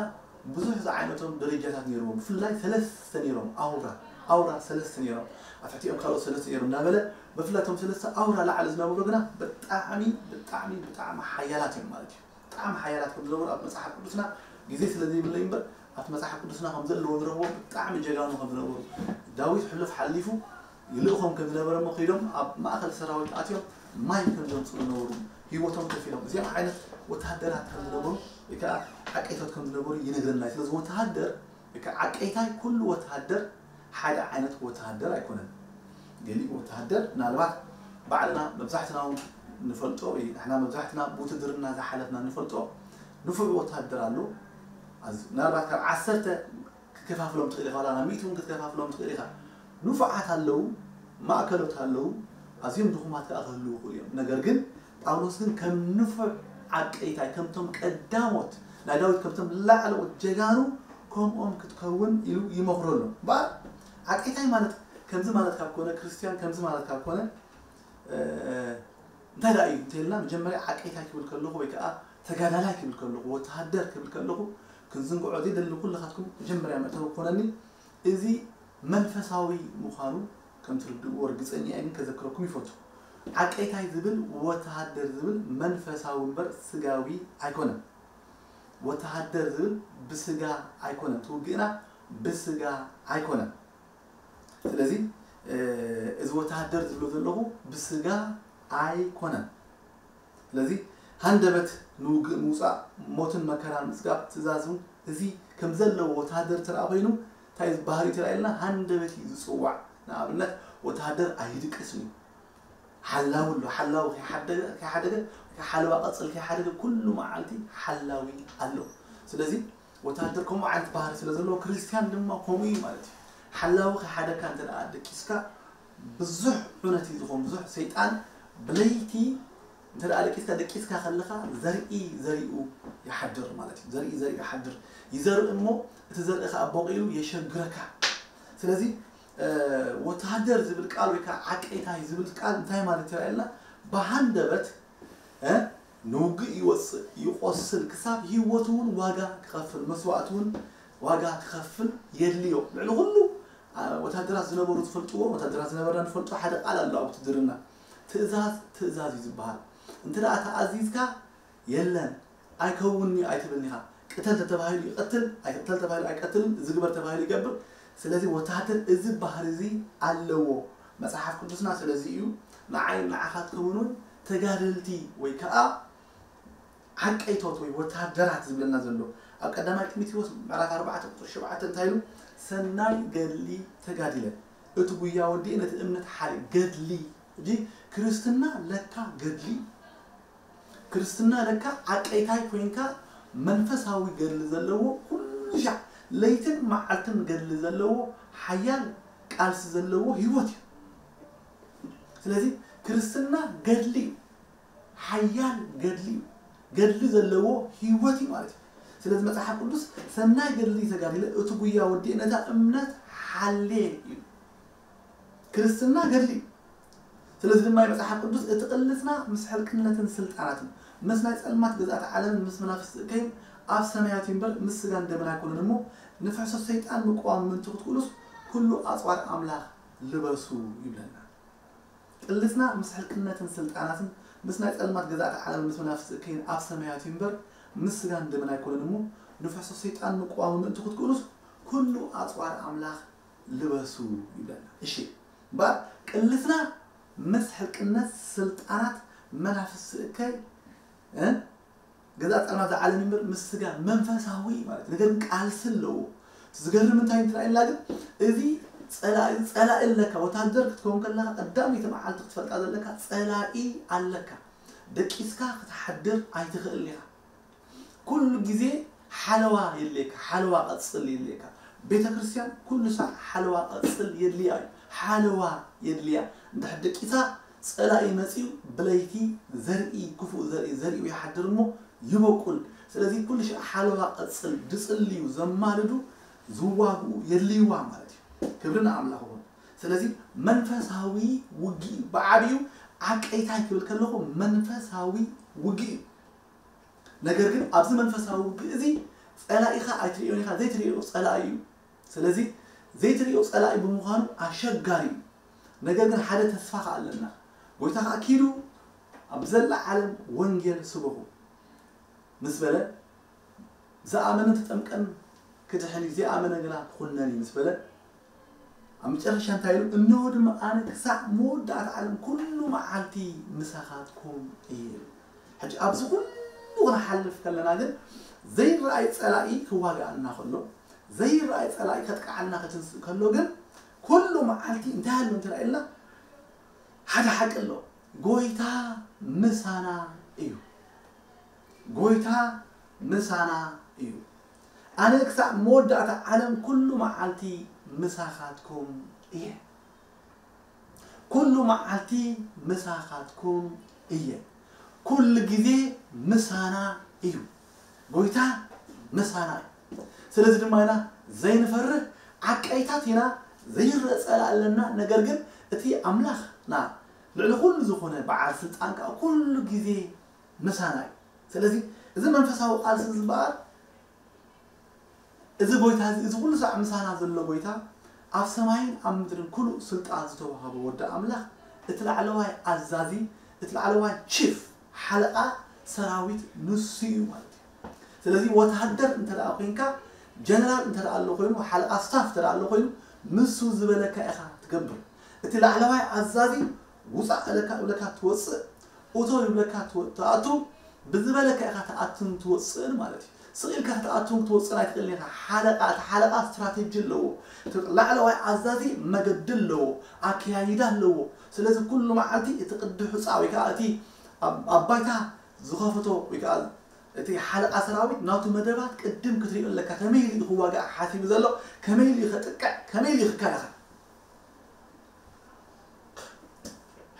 ብዙሕ ዝዓይነቶም ደረጃታት ነይርዎም። ብፍላይ ሰለስተ ነይሮም፣ ኣውራ ኣውራ ሰለስተ ነይሮም። ኣብ ትሕቲኦም ካልኦት ሰለስተ ነይሮም እናበለ ብፍላይ እቶም ሰለስተ ኣውራ ላዕሊ ዝነበሩ ግና ብጣዕሚ ብጣዕሚ ብጣዕሚ ሓያላት እዮም ማለት እዩ። ብጣዕሚ ሓያላት ከም ዝነበሩ ኣብ መጽሓፍ ቅዱስና ግዜ ስለ ዘይብለይ እምበር ኣብቲ መጽሓፍ ቅዱስና ከም ዘለዎ ንረኽቦ ብጣዕሚ ጀጋኑ ከም ዝነበሩ ዳዊት ሕሉፍ ሓሊፉ ይልእኾም ከም ዝነበረ እሞ ከይዶም ኣብ ማእኸል ሰራዊት ኣትዮም ማይ ከም ዘምፅኡ ዝነበሩ ህይወቶም ከፊሎም እዚኦም ዓይነት ወተሃደራት ከም ዝነበሩ ወይ ከዓ ዓቀይቶት ከም ዝነበሩ ይነግረና እዩ። ስለዚ ወተሃደር ወይ ከዓ ዓቀይታይ ኩሉ ወተሃደር ሓደ ዓይነት ወተሃደር ኣይኮነን። ገሊኡ ወተሃደር ምናልባት ባዕልና መብዛሕትና እውን ንፈልጦ እዩ። ንሕና መብዛሕትና ብውትድርና ዝሓለፍና ንፈልጦ ንፉዕ ወተሃደር ኣሎ። ኣዝ- ምናልባት ካብ ዓሰርተ ክትከፋፍሎም ትኽእል ኢኻ፣ ዋላ ናብ ሚእቲ እውን ክትከፋፍሎም ትኽእል ኢኻ። ንፉዓት ኣለዉ፣ ማእከሎት ኣለዉ፣ ኣዝዮም ድኹማት ከኣ ክህልዉ ይኽእሉ እዮም። ነገር ግን ጳውሎስ ግን ከም ንፉዕ ዓቀይታይ፣ ከምቶም ቀዳሞት ናይ ዳዊት፣ ከምቶም ላዕለዎት ጀጋኑ ከምኦም ክትከውን ኢሉ ይመኽሮ ኣሎ። እምበኣር ዓቀይታይ ማለት ከምዚ ማለት ካብ ኮነ፣ ክርስትያን ከምዚ ማለት ካብ ኮነ፣ እ፣ እንታይ ደኣ እዩ እንተኢልና፣ መጀመርያ ዓቀይታይ ክብል ከለኹ ወይ ከዓ ተጋዳላይ ክብል ከለኹ፣ ወተሃደር ክብል ከለኹ፣ ክንዝንግዖ ዘይደሊ ኩልኻትኩም መጀመርያ መእተዊ ክኾነኒ፣ እዚ መንፈሳዊ ምዃኑ ከም ትርድእዎ ርግጸኛ እየ፣ ግን ከዘክረኩም ይፈቱ። ዓቀይታይ ዝብል ወተሃደር ዝብል መንፈሳዊ እምበር ስጋዊ ኣይኮነን። ወተሃደር ዝብል ብስጋ ኣይኮነን። እቲ ውግእና ብስጋ ኣይኮነን። ስለዚ፣ እ፣ እዚ ወተሃደር ዝብሎ ዘለኹ ብስጋ ኣይኮነን። ስለዚ ሃንደበት ንውግእ ምውጻእ፣ ሞትን መከራን ምጽጋብ፣ ትእዛዝ እውን እዚ ከም ዘለዎ ወተሃደር ተረኣ ኮይኑ እንታይ ባህሪ ተረኣየልና? ሃንደበት እዩ ዝጽዋዕ። ንኣብነት ወተሃደር ኣይድቅስን እዩ። ሓላዊ ኣሎ፣ ሓላዊ ከይሓደገ፣ ከይሓደገ፣ ሓለዋ ቀጽል ከይሓደገ ኩሉ መዓልቲ ሓላዊ ኣሎ። ስለዚ ወተሃደር ከምኡ ዓይነት ባህሪ ስለ ዘለዎ ክርስትያን ድማ ከምኡ እዩ ማለት እዩ። ሓላዊ ከይሓደካ እንተ ደኣ ደቂስካ ብዙሕ ዑነት እዩ ዝኾን፣ ብዙሕ ሰይጣን ብለይቲ እንተ ደኣ ደቂስካ፣ ደቂስካ ከለኻ ዘርኢ ዘሪኡ ይሓድር ማለት እዩ። ዘርኢ ዘሪኡ ይሓድር። ይዘርእ እሞ እቲ ዘርኢ ከኣ ቦቒሉ የሸግረካ። ስለዚ፣ እ፣ ወተሃደር ዝብል ቃል ወይ ከዓ ዓቀይታይ ዝብል ቃል እንታይ ማለት ይረኣየልና? ብሃንደበት፣ እ፣ ንውግእ ይወጽእ፣ ይቆስል፣ ክሳብ ህይወቱ እውን ዋጋ ክኸፍል፣ መስዋእቲ እውን ዋጋ ክኸፍል የድልዮ። ልዕሊ ኩሉ፣ አ፣ ወታደራት ዝነበሩ ዝፈልጥዎ፣ ወታደራት ዝነበርና ንፈልጦ ሓደ ቃል ኣሎ ኣብ ውትድርና። ትእዛዝ፣ ትእዛዝ እዩ ዝበሃል። እንተ ደኣ ተኣዚዝካ፣ የለን፣ ኣይከውንን'ዩ ኣይትብልን'ኻ። ቅተል ተተባሂሉ ይቐትል፣ ኣይትቅተል ተባሂሉ ኣይቀትልን፣ እዚ ግበር ተባሂሉ ይገብር። ስለዚ ወተሃደር እዚ ባህሪ እዚ ኣለዎ። መጽሓፍ ቅዱስና ስለዚ እዩ ንዓይ ንዓኻ ትኸውን እውን ተጋደልቲ ወይ ከኣ ዓቀይቶት ወይ ወተሃደራት ዝብለና ዘሎ። ኣብ ቀዳማይ ጢሞቴዎስ ምዕራፍ ኣርባዕተ ቁጽሪ ሸውዓተ እንታይ ኢሉ? "ሰናይ ገድሊ ተጋዲለ፣ እቲ ጉያ ወዲኤ፣ ነቲ እምነት ሓሪ"። ገድሊ። ሕጂ ክርስትና ለካ ገድሊ እዩ። ክርስትና ለካ ዓቀይታይ ኮይንካ መንፈሳዊ ገድሊ ዘለዎ፣ ኩሉ ሻዕ ለይትን መዓልትን ገድሊ ዘለዎ፣ ሓያል ቃልሲ ዘለዎ ህይወት እዩ። ስለዚ ክርስትና ገድሊ እዩ። ሓያል ገድሊ እዩ። ገድሊ ዘለዎ ህይወት እዩ ማለት እዩ። ስለዚ መጽሓፍ ቅዱስ "ሰናይ ገድሊ ተጋዲለ፣ እቲ ጉያ ወዲኤ፣ ነታ እምነት ሓልየ" እዩ። ክርስትና ገድሊ እዩ። ስለዚ ድማ መጽሓፍ ቅዱስ "እቲ ቅልጽና ምስ ሕልቅነትን ስልጣናትን፣ ምስ ናይ ጸልማት ገዛእቲ ዓለምን ምስ መናፍስቲ እከይን ኣብ ሰማያት እዩ እምበር ምስ ስጋን ደምን ኣይኮነን እሞ፣ ንፍሕሶት ሰይጣን ምቅዋም ምእንቲ ክትክእሉስ፣ ኩሉ ኣጽዋር ኣምላኽ ልበሱ" ይብለና። ቅልጽና ምስ ሕልቅነትን ስልጣናትን ምስ ናይ ጸልማት ገዛእቲ ዓለም ምስ መናፍስቲ እከይን ኣብ ሰማያት እዩ እምበር ምስ ስጋን ደምን ኣይኮነን እሞ ንፍሕሶ ሰይጣን ምቅዋሙ ምእንቲ ክትክእሉስ ኩሉ ኣጽዋር ኣምላኽ ልበሱ ይብለና። እሺ እምበኣር ቅልስና ምስ ሕልቅነት ስልጣናት መናፍስቲ እከይ እ? ገዛ ጸልማት ዝዓለም እምበር ምስ ስጋ መንፈሳዊ ማለት እዩ። ነገር ግን ቃልሲ ኣለዎ። ዝገርም እንታይ እንትና ኢልና ግን እዚ ጸላኢ ጸላኢ ኣለካ። ወታደር ክትከውን ከለካ ቀዳመይቲ መዓልቲ ክትፈልጣ ዘለካ ጸላኢ ኣለካ። ደቂስካ ክትሓድር ኣይትኽእል ኢኻ። ኩሉ ግዜ ሓለዋ የድልየካ፣ ሓለዋ ቀጽል የድልየካ። ቤተ ክርስቲያን ኩሉ ሳዕ ሓለዋ ቀጽል የድልያ እዩ። ሓለዋ የድልያ። እንድሕር ደቂሳ ጸላኢ መጺኡ ብለይቲ ዘርኢ፣ ክፉእ ዘርኢ ዘሪኡ ይሓድር እሞ ይበቁል። ስለዚ ኩሉ ሻዕ ሓለዋ ቀጽል ዝጽልዩ ዘማልዱ ዝዋግኡ የድልይዋ ማለት እዩ። ክብሪ ንኣምላኽ ይኹን። ስለዚ መንፈሳዊ ውግእ እዩ። ብዓቢኡ ዓቀይታይ ክብል ከለኹ መንፈሳዊ ውግእ እዩ። ነገር ግን ኣብዚ መንፈሳዊ ውግእ እዚ ጸላኢኻ ኣይትርእዮን ኢኻ፣ ዘይትርእዮ ጸላኢ እዩ። ስለዚ ዘይትርእዮ ጸላኢ ብምዃኑ ኣሸጋሪ እዩ። ነገር ግን ሓደ ተስፋ ከኣ ኣለና። ጎይታ ከኣ ኪዱ ኣብ ዘላ ዓለም ወንጌል ስበኹ ምስ በለ ዝኣመነ ተጠምቀን ክድሕን እዩ፣ ዘይኣመነ ግና ክኹነን እዩ ምስ በለ ኣብ መጨረሻ እንታይ ኢሉ? እንሆ ድማ ኣነ ክሳዕ መወዳእታ ዓለም ኩሉ መዓልቲ ምሳኻትኩም እየ። ሕጂ ኣብዚ ኩሉ ክንሓልፍ ከለና ግን ዘይረኣይ ጸላኢ ክዋግኣና ከሎ ዘይረኣይ ጸላኢ ከጥቅዓና ክትንስእ ከሎ ግን ኩሉ መዓልቲ እንታይ ኣሎ እንተ ኢልና ሓደ ሓቂ ኣሎ። ጎይታ ምሳና እዩ። ጎይታ ምሳና እዩ። ኣነ ክሳዕ መወዳእታ ዓለም ኩሉ መዓልቲ ምሳኻትኩም እየ። ኩሉ መዓልቲ ምሳኻትኩም እየ። ኩሉ ግዜ ምሳና እዩ። ጎይታ ምሳና እዩ። ስለዚ ድማ ኢና ዘይንፈርህ ዓቀይታት ኢና። ዘይረአ ጸላኢ ኣለና። ነገር ግን እቲ ኣምላኽና ልዕሊ ኩሉ ዝኾነ በዓል ስልጣን ከዓ ኩሉ ግዜ ምሳና እዩ። ስለዚ እዚ መንፈሳዊ ቃልሲ ዝበሃል እዚ ጎይታ እዚ እዚ ኩሉ ሳዕ ምሳና ዘሎ ጎይታ ኣብ ሰማይን ኣብ ምድርን ኩሉ ስልጣን ዝተዋሃቦ ወዲ ኣምላኽ እቲ ላዕለዋይ ኣዛዚ እቲ ላዕለዋይ ቺፍ ሓለቓ ሰራዊት ንሱ እዩ ማለት እዩ። ስለዚ ወታደር እንተ ደኣ ኮይንካ ጀነራል እንተ ደኣ ኣሎ ኮይኑ ሓለቓ ስታፍ እንተ ደኣ ኣሎ ኮይኑ ንሱ ዝበለካ ኢኻ ትገብር። እቲ ላዕለዋይ ኣዛዚ ውፃእ እለካ እብለካ ትወፅእ፣ እቶ ይብለካ ትወ- ትኣቱ፣ ብዝበለካ ኢኻ ትኣቱን ትወፅእን ማለት እዩ። ስቕ ኢልካ ክትኣቱን ክትወፅእን ኣይትኽእልን ኢኻ። ሓለቓ እቲ ሓለቓ ስትራቴጂ ኣለዎ። እቲ ላዕለዋይ ኣዛዚ መገዲ ኣለዎ፣ ኣከያይዳ ኣለዎ። ስለዚ ኩሉ መዓልቲ እቲ ቅዲ ሑፃ ወይ ከዓ እቲ ኣብ ኣብ ባይታ ዝኸፈቶ ወይ ከዓ እቲ ሓለቓ ሰራዊት ናቱ መደባት ቅድም ክትሪኦ ኣለካ። ከመይ ኢሉ እዩ ክዋጋእ ሓሲቡ ዘሎ፣ ከመይ ኢሉ እዩ ከጥቅዕ፣ ከመይ ኢሉ እዩ ክከላኸል።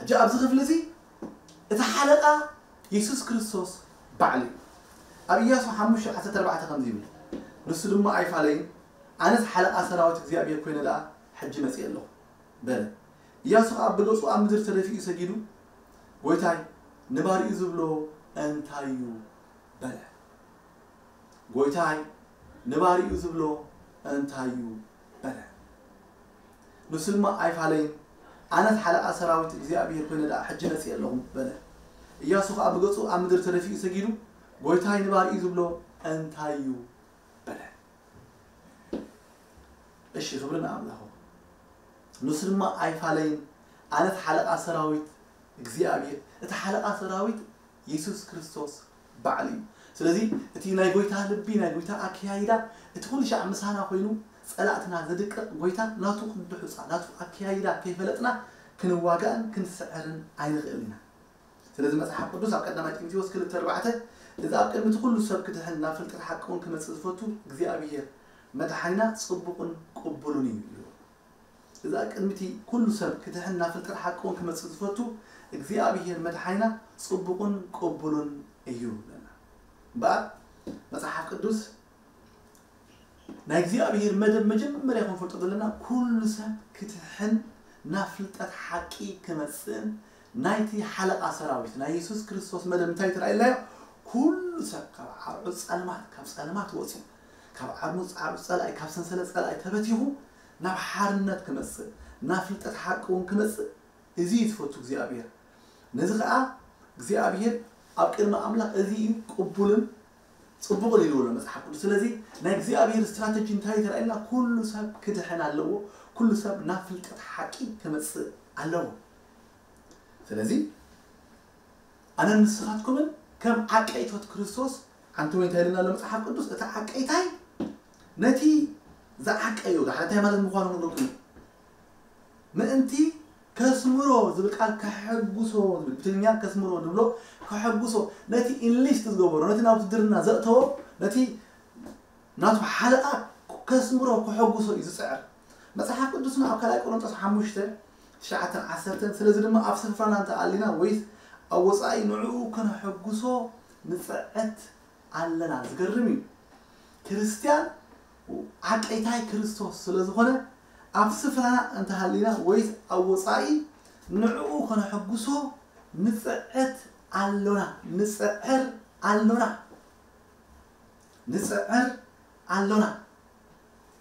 ሕጂ ኣብዚ ክፍሊ እዚ እቲ ሓለቓ የሱስ ክርስቶስ ባዕሉ እዩ። ኣብ ኢያሱ ሓሙሽተ ዓሰርተ ኣርባዕተ ከምዚ ይብል፣ ንሱ ድማ ኣይፋለይን፣ ኣነስ ሓለቓ ሰራዊት እግዚኣብሔር ኮይነ ደኣ ሕጂ መጺአ ኣለኹ በለ። ኢያሱ ኸዓ ብገጹ ኣብ ምድሪ ተደፊኡ ሰጊዱ፣ ጎይታይ ንባሪኡ ዝብሎ እንታይ እዩ በለ። ጎይታይ ንባሪኡ ዝብሎ እንታይ እዩ በለ። ንሱ ድማ ኣይፋለይን፣ ኣነስ ሓለቓ ሰራዊት እግዚኣብሔር ኮይነ ደኣ ሕጂ መጺአ ኣለኹ በለ። ኢያሱ ኸዓ ብገጹ ኣብ ምድሪ ተደፊኡ ሰጊዱ፣ ጎይታይ ንባሪኡ ዝብሎ እንታይ እዩ በለ። እሺ ክብሪ ንኣምላኹ። ንሱ ድማ ኣይፋለይን፣ ኣነስ ሓለቓ ሰራዊት እግዚኣብሔር፣ እቲ ሓለቓ ሰራዊት የሱስ ክርስቶስ ባዕሉ እዩ። ስለዚ እቲ ናይ ጎይታ ልቢ ናይ ጎይታ ኣከያይዳ እቲ ኩሉ ሻዕ ምሳና ኮይኑ ጸላእትና ዘድቅቕ ጎይታ ናቱ ቅዲ ሑጻ ናቱ ኣከያይዳ ከይፈለጥና ክንዋጋእን ክንስዕርን ኣይንኽእልን ኢና። ስለዚ መጽሓፍ ቅዱስ ኣብ ቀዳማይ ጢሞቴዎስ ክልተ ኣርባዕተ እዚ ኣብ ቅድሚ እቲ ኩሉ ሰብ ክድሕን ናብ ፍልጠት ሓቂ እውን ክመጽእ ዝፈቱ እግዚኣብሔር መድሓኒና ጽቡቕን ቅቡልን እዩ ይብል። እዚ ኣብ ቅድሚ እቲ ኩሉ ሰብ ክድሕን ናብ ፍልጠት ሓቂ እውን ክመጽእ ዝፈቱ እግዚኣብሔር መድሓኒና ጽቡቕን ቅቡልን እዩ ይብለና። እምበኣር መጽሓፍ ቅዱስ ናይ እግዚኣብሔር መደብ መጀመርያ ክንፈልጦ ዘለና ኩሉ ሰብ ክትሕን ናብ ፍልጠት ሓቂ ክመጽእን ናይቲ ሓለቓ ሰራዊት ናይ የሱስ ክርስቶስ መደብ እንታይ ተራእየናዮ? ኩሉ ሰብ ካብ ዓርዑ ጸልማት ካብ ጸልማት ወፂኡ ካብ ዓርሙ ዓርዑ ጸላኢ ካብ ሰንሰለት ጸላኢ ተበቲኹ ናብ ሓርነት ክመጽእ ናብ ፍልጠት ሓቂ እውን ክመጽእ እዚ እዩ ዝፈቱ እግዚኣብሔር። ነዚ ኸዓ እግዚኣብሔር ኣብ ቅድሚ ኣምላኽ እዚ እዩ ቅቡልን ጽቡቕን ኢልዎ ኣሎ መጽሓፍ ቅዱስ። ስለዚ ናይ እግዚኣብሔር ስትራተጂ እንታይ ተራእየና? ኩሉ ሰብ ክድሕን ኣለዎ፣ ኩሉ ሰብ ናብ ፍልጠት ሓቂ ክመጽእ ኣለዎ። ስለዚ ኣነን ንስኻትኩምን ከም ዓቀይቶት ክርስቶስ፣ ኣንተ ወይ እንታይ ኢልና ኣሎ መጽሓፍ ቅዱስ? እቲ ዓቀይታይ ነቲ ዝዓቀዮ፣ ዝዓቀይታይ ማለት ምዃኑ ንብረኩም ምእንቲ ከስምሮ ዝብል ቃል፣ ከሐጉሶ ዝብል ብትግርኛ ከስምሮ ንብሎ፣ ከሐጉሶ፣ ነቲ ኢንሊስት ዝገበሮ፣ ነቲ ናብ ውትድርና ዘእተዎ፣ ነቲ ናቱ ሓለቓ ከስምሮ፣ ከሐጉሶ እዩ ዝጽዕር። መጽሓፍ ቅዱስና ኣብ ካልኣይ ቆሮንጦስ ሓሙሽተ፣ ትሽዓተን ዓሰርተን፣ ስለዚ ድማ ኣብ ስፍራና እንተኣሊና ወይስ ኣብ ወጻኢ ንዕኡ ከነሐጉሶ ንጽዕት ኣለና። ዝገርም እዩ። ክርስትያን ዓቀይታይ ክርስቶስ ስለ ዝኾነ፣ ኣብ ስፍራና እንተሃሊና ወይስ ኣብ ወጻኢ ንዕኡ ከነሐጉሶ ንጽዕት ኣሎና፣ ንጽዕር ኣሎና፣ ንጽዕር ኣሎና፣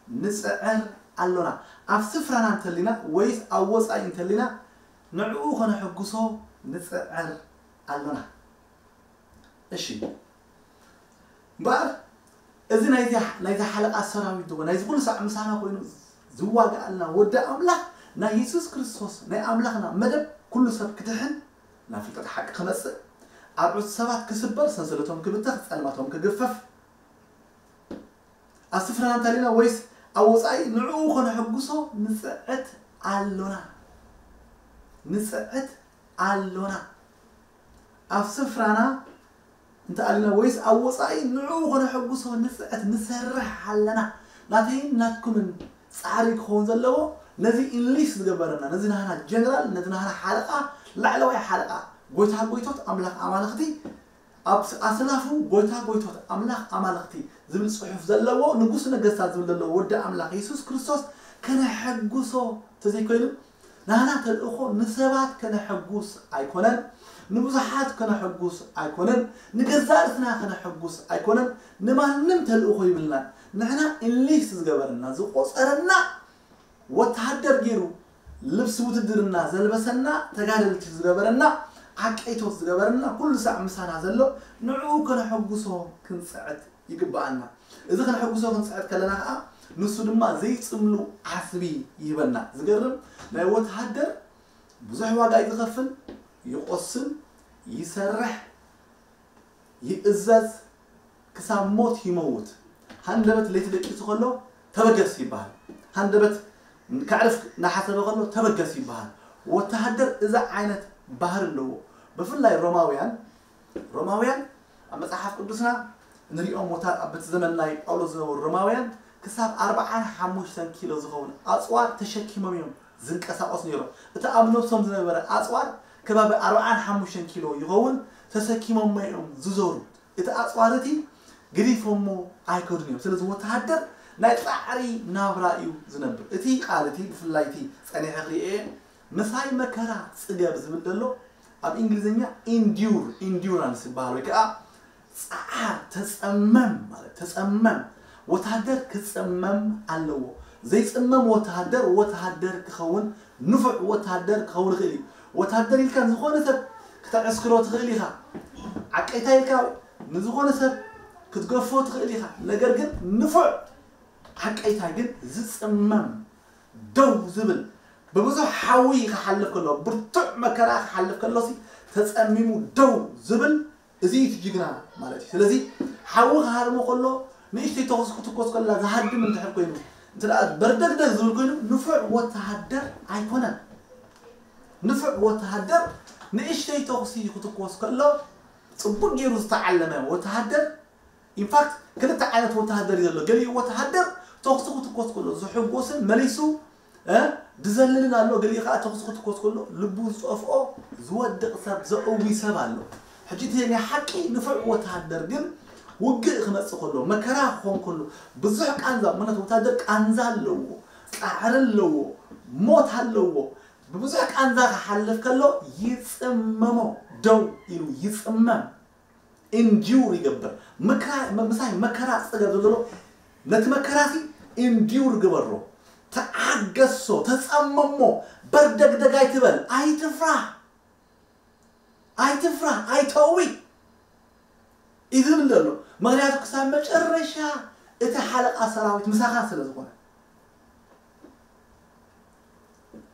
ንጽዕር ኣሎና። ኣብ ስፍራና እንተሊና ወይስ ኣብ ወጻኢ እንተሊና ንዕኡ ከነሐጉሶ ንጽዕር ኣሎና። እሺ፣ እምበኣር እዚ ናይዚ ናይዚ ሓለቓ ሰራዊት ድወ ናይዚ ኩሉ ሳዕ ምሳና ኮይኑ ዝዋጋኣልና ወዲ ኣምላኽ ናይ የሱስ ክርስቶስ ናይ ኣምላኽና መደብ ኩሉ ሰብ ክድሕን ናብ ፍልጠት ሓቂ ክመጽእ፣ ኣርዑት ሰባት ክስበር፣ ሰንሰለቶም ክብተኽ፣ ጸልማቶም ክግፈፍ፣ ኣብ ስፍራና እንተሊና ወይስ ኣብ ወጻኢ ንዕኡ ከነሐጉሶ ንጽዕት ኣሎና፣ ንጽዕት ኣሎና። ኣብ ስፍራና እንተኣልና ወይስ ኣብ ወጻኢ ንዕኡ ከነሐጉሶ ንጽዕት ንሰርሕ ኣለና። ናተይን ናትኩምን ጻዕሪ ክኸውን ዘለዎ ነዚ ኢንሊስት ዝገበረና፣ ነዚ ናህና ጀነራል፣ ነዚ ናህና ሓለቓ፣ ላዕለዋይ ሓለቓ፣ ጎይታ ጎይቶት፣ ኣምላኽ ኣማልኽቲ፣ ኣብ ኣስላፉ ጎይታ ጎይቶት፣ ኣምላኽ ኣማልኽቲ ዝብል ጽሑፍ ዘለዎ፣ ንጉስ ነገስታት ዝብል ዘለዎ ወዲ ኣምላኽ የሱስ ክርስቶስ ከነሐጉሶ እንተዘይኮይኑ፣ ናህና ተልእኾ ንሰባት ከነሐጉስ ኣይኮነን፣ ንብዙሓት ከነሐጉስ ኣይኮነን፣ ንገዛእ ርእስና ከነሐጉስ ኣይኮነን፣ ንማንም ተልእኾ ይብልናን። ንሕና ኢንሊስት ዝገበረና፣ ዝቆጸረና፣ ወተሃደር ገይሩ ልብሲ ውትድርና ዘልበሰና፣ ተጋደልቲ ዝገበረና፣ ዓቀይቶት ዝገበረና፣ ኩሉ ሳዕ ምሳና ዘሎ ንዕኡ ከነሐጉሶ ክንጽዕት ይግብኣና። እዚ ከነሐጉሶ ክንጽዕት ከለና ከኣ ንሱ ድማ ዘይጽምሉ ዓስቢ ይህበና። ዝገርም፣ ናይ ወተሃደር ብዙሕ ዋጋ እዩ ዝኸፍል፣ ይቆስል፣ ይሰርሕ፣ ይእዘዝ፣ ክሳብ ሞት ይመውት። ሃንደበት ለይቲ ደቂሱ ከሎ ተበገስ ይበሃል። ሃንደበት ከዕርፍ እናሓሰበ ከሎ ተበገስ ይበሃል። ወተሃደር እዚ ዓይነት ባህሪ ኣለዎ። ብፍላይ ሮማውያን፣ ሮማውያን ኣብ መጽሓፍ ቅዱስና ንሪኦም ወታ ኣብ በቲ ዘመን ናይ ጳውሎስ ዝነበሩ ሮማውያን ክሳብ ኣርብዓን ሓሙሽተን ኪሎ ዝኸውን ኣጽዋር ተሸኪሞም እዮም ዝንቀሳቐሱ ነይሮም። እቲ ኣብ ነብሶም ዝነበረ ኣጽዋር ከባቢ ኣርብዓን ሓሙሽተን ኪሎ ይኸውን፣ ተሰኪሞሞ እዮም ዝዞሩ። እቲ ኣጽዋር እቲ ገዲፎሞ ኣይከዱን እዮም። ስለዚ ወተሃደር ናይ ጻዕሪ ናብራ እዩ ዝነብር። እቲ ቃል እቲ ብፍላይ እቲ ጸኒሐ ክርእየ ምሳይ መከራ ጽገብ ዝብል ዘሎ ኣብ እንግሊዝኛ ኢንዲዩር፣ ኢንዲዩራንስ ይበሃል፣ ወይ ከዓ ጸዓር፣ ተጸመም ማለት ተጸመም። ወተሃደር ክጸመም ኣለዎ። ዘይጽመም ወተሃደር ወተሃደር ክኸውን፣ ንፉዕ ወተሃደር ክኸውን ይኽእል እዩ። ወተሃደር ኢልካ ዝኾነ ሰብ ክተዕስክሮ ትኽእል ኢኻ። ዓቀይታ ኢልካ ንዝኾነ ሰብ ክትገፎ ትኽእል ኢኻ። ነገር ግን ንፉዕ ዓቀይታ ግን ዝጽመም፣ ደው ዝብል፣ ብብዙሕ ሓዊ ክሓልፍ ከሎ፣ ብርቱዕ መከራ ክሓልፍ ከሎሲ ተጸሚሙ ደው ዝብል፣ እዚ እዩ እቲ ጅግና ማለት እዩ። ስለዚ ሓዊ ክሃርሞ ከሎ፣ ንእሽተይ ተኹሲ ክትኮስ ከላ ዝሃድም እንድሕር ኮይኑ፣ እንተ ደኣ በርደግደግ ዝብል ኮይኑ፣ ንፉዕ ወተሃደር ኣይኮነን። ንፉዕ ወተሃደር ንእሽተይ ተኹሲ ክትኮስ ከሎ፣ ጽቡቕ ገይሩ ዝተዓለመ ወተሃደር፣ ኢንፋክት ክልተ ዓይነት ወተሃደር እዩ ዘሎ። ገሊኡ ወተሃደር ተኹሲ ክትኮስ ከሎ ዝሕጎስን መሊሱ እ፣ ዝዘልልን ኣሎ። ገሊኡ ከዓ ተኹሲ ክትኮስ ከሎ ልቡ ዝጠፍኦ ዝወድቕ ሰብ፣ ዘእዊ ሰብ ኣሎ። ሕጂ እቲ ናይ ሓቂ ንፉዕ ወተሃደር ግን ውግእ ክመጽእ ከሎ፣ መከራ ክኾን ከሎ፣ ብዙሕ ቃንዛ፣ ምኽንያቱ ወተሃደር ቃንዛ ኣለዎ፣ ጻዕሪ ኣለዎ፣ ሞት ኣለዎ። ብብዙሕ ቃንዛ ክሓልፍ ከሎ ይጽመሞ፣ ደው ኢሉ ይጽመም። ኢንዲዩር ይገብር። ምክራ-፣ ም-፣ ምሳይ መከራ ጽገብ ዘሎ ነቲ መከራሲ ኢንዲዩር ግበሮ። ተዓገሶ፣ ተጸመሞ፣ በርደግደግ ኣይትበል፣ ኣይትፍራህ። ኣይትፍራህ፣ ኣይተዊ እዩ ዝብል ዘሎ። ምኽንያቱ ክሳብ መጨረሻ እቲ ሓለቓ ሰራዊት ምሳኻ ስለ ዝኾነ፣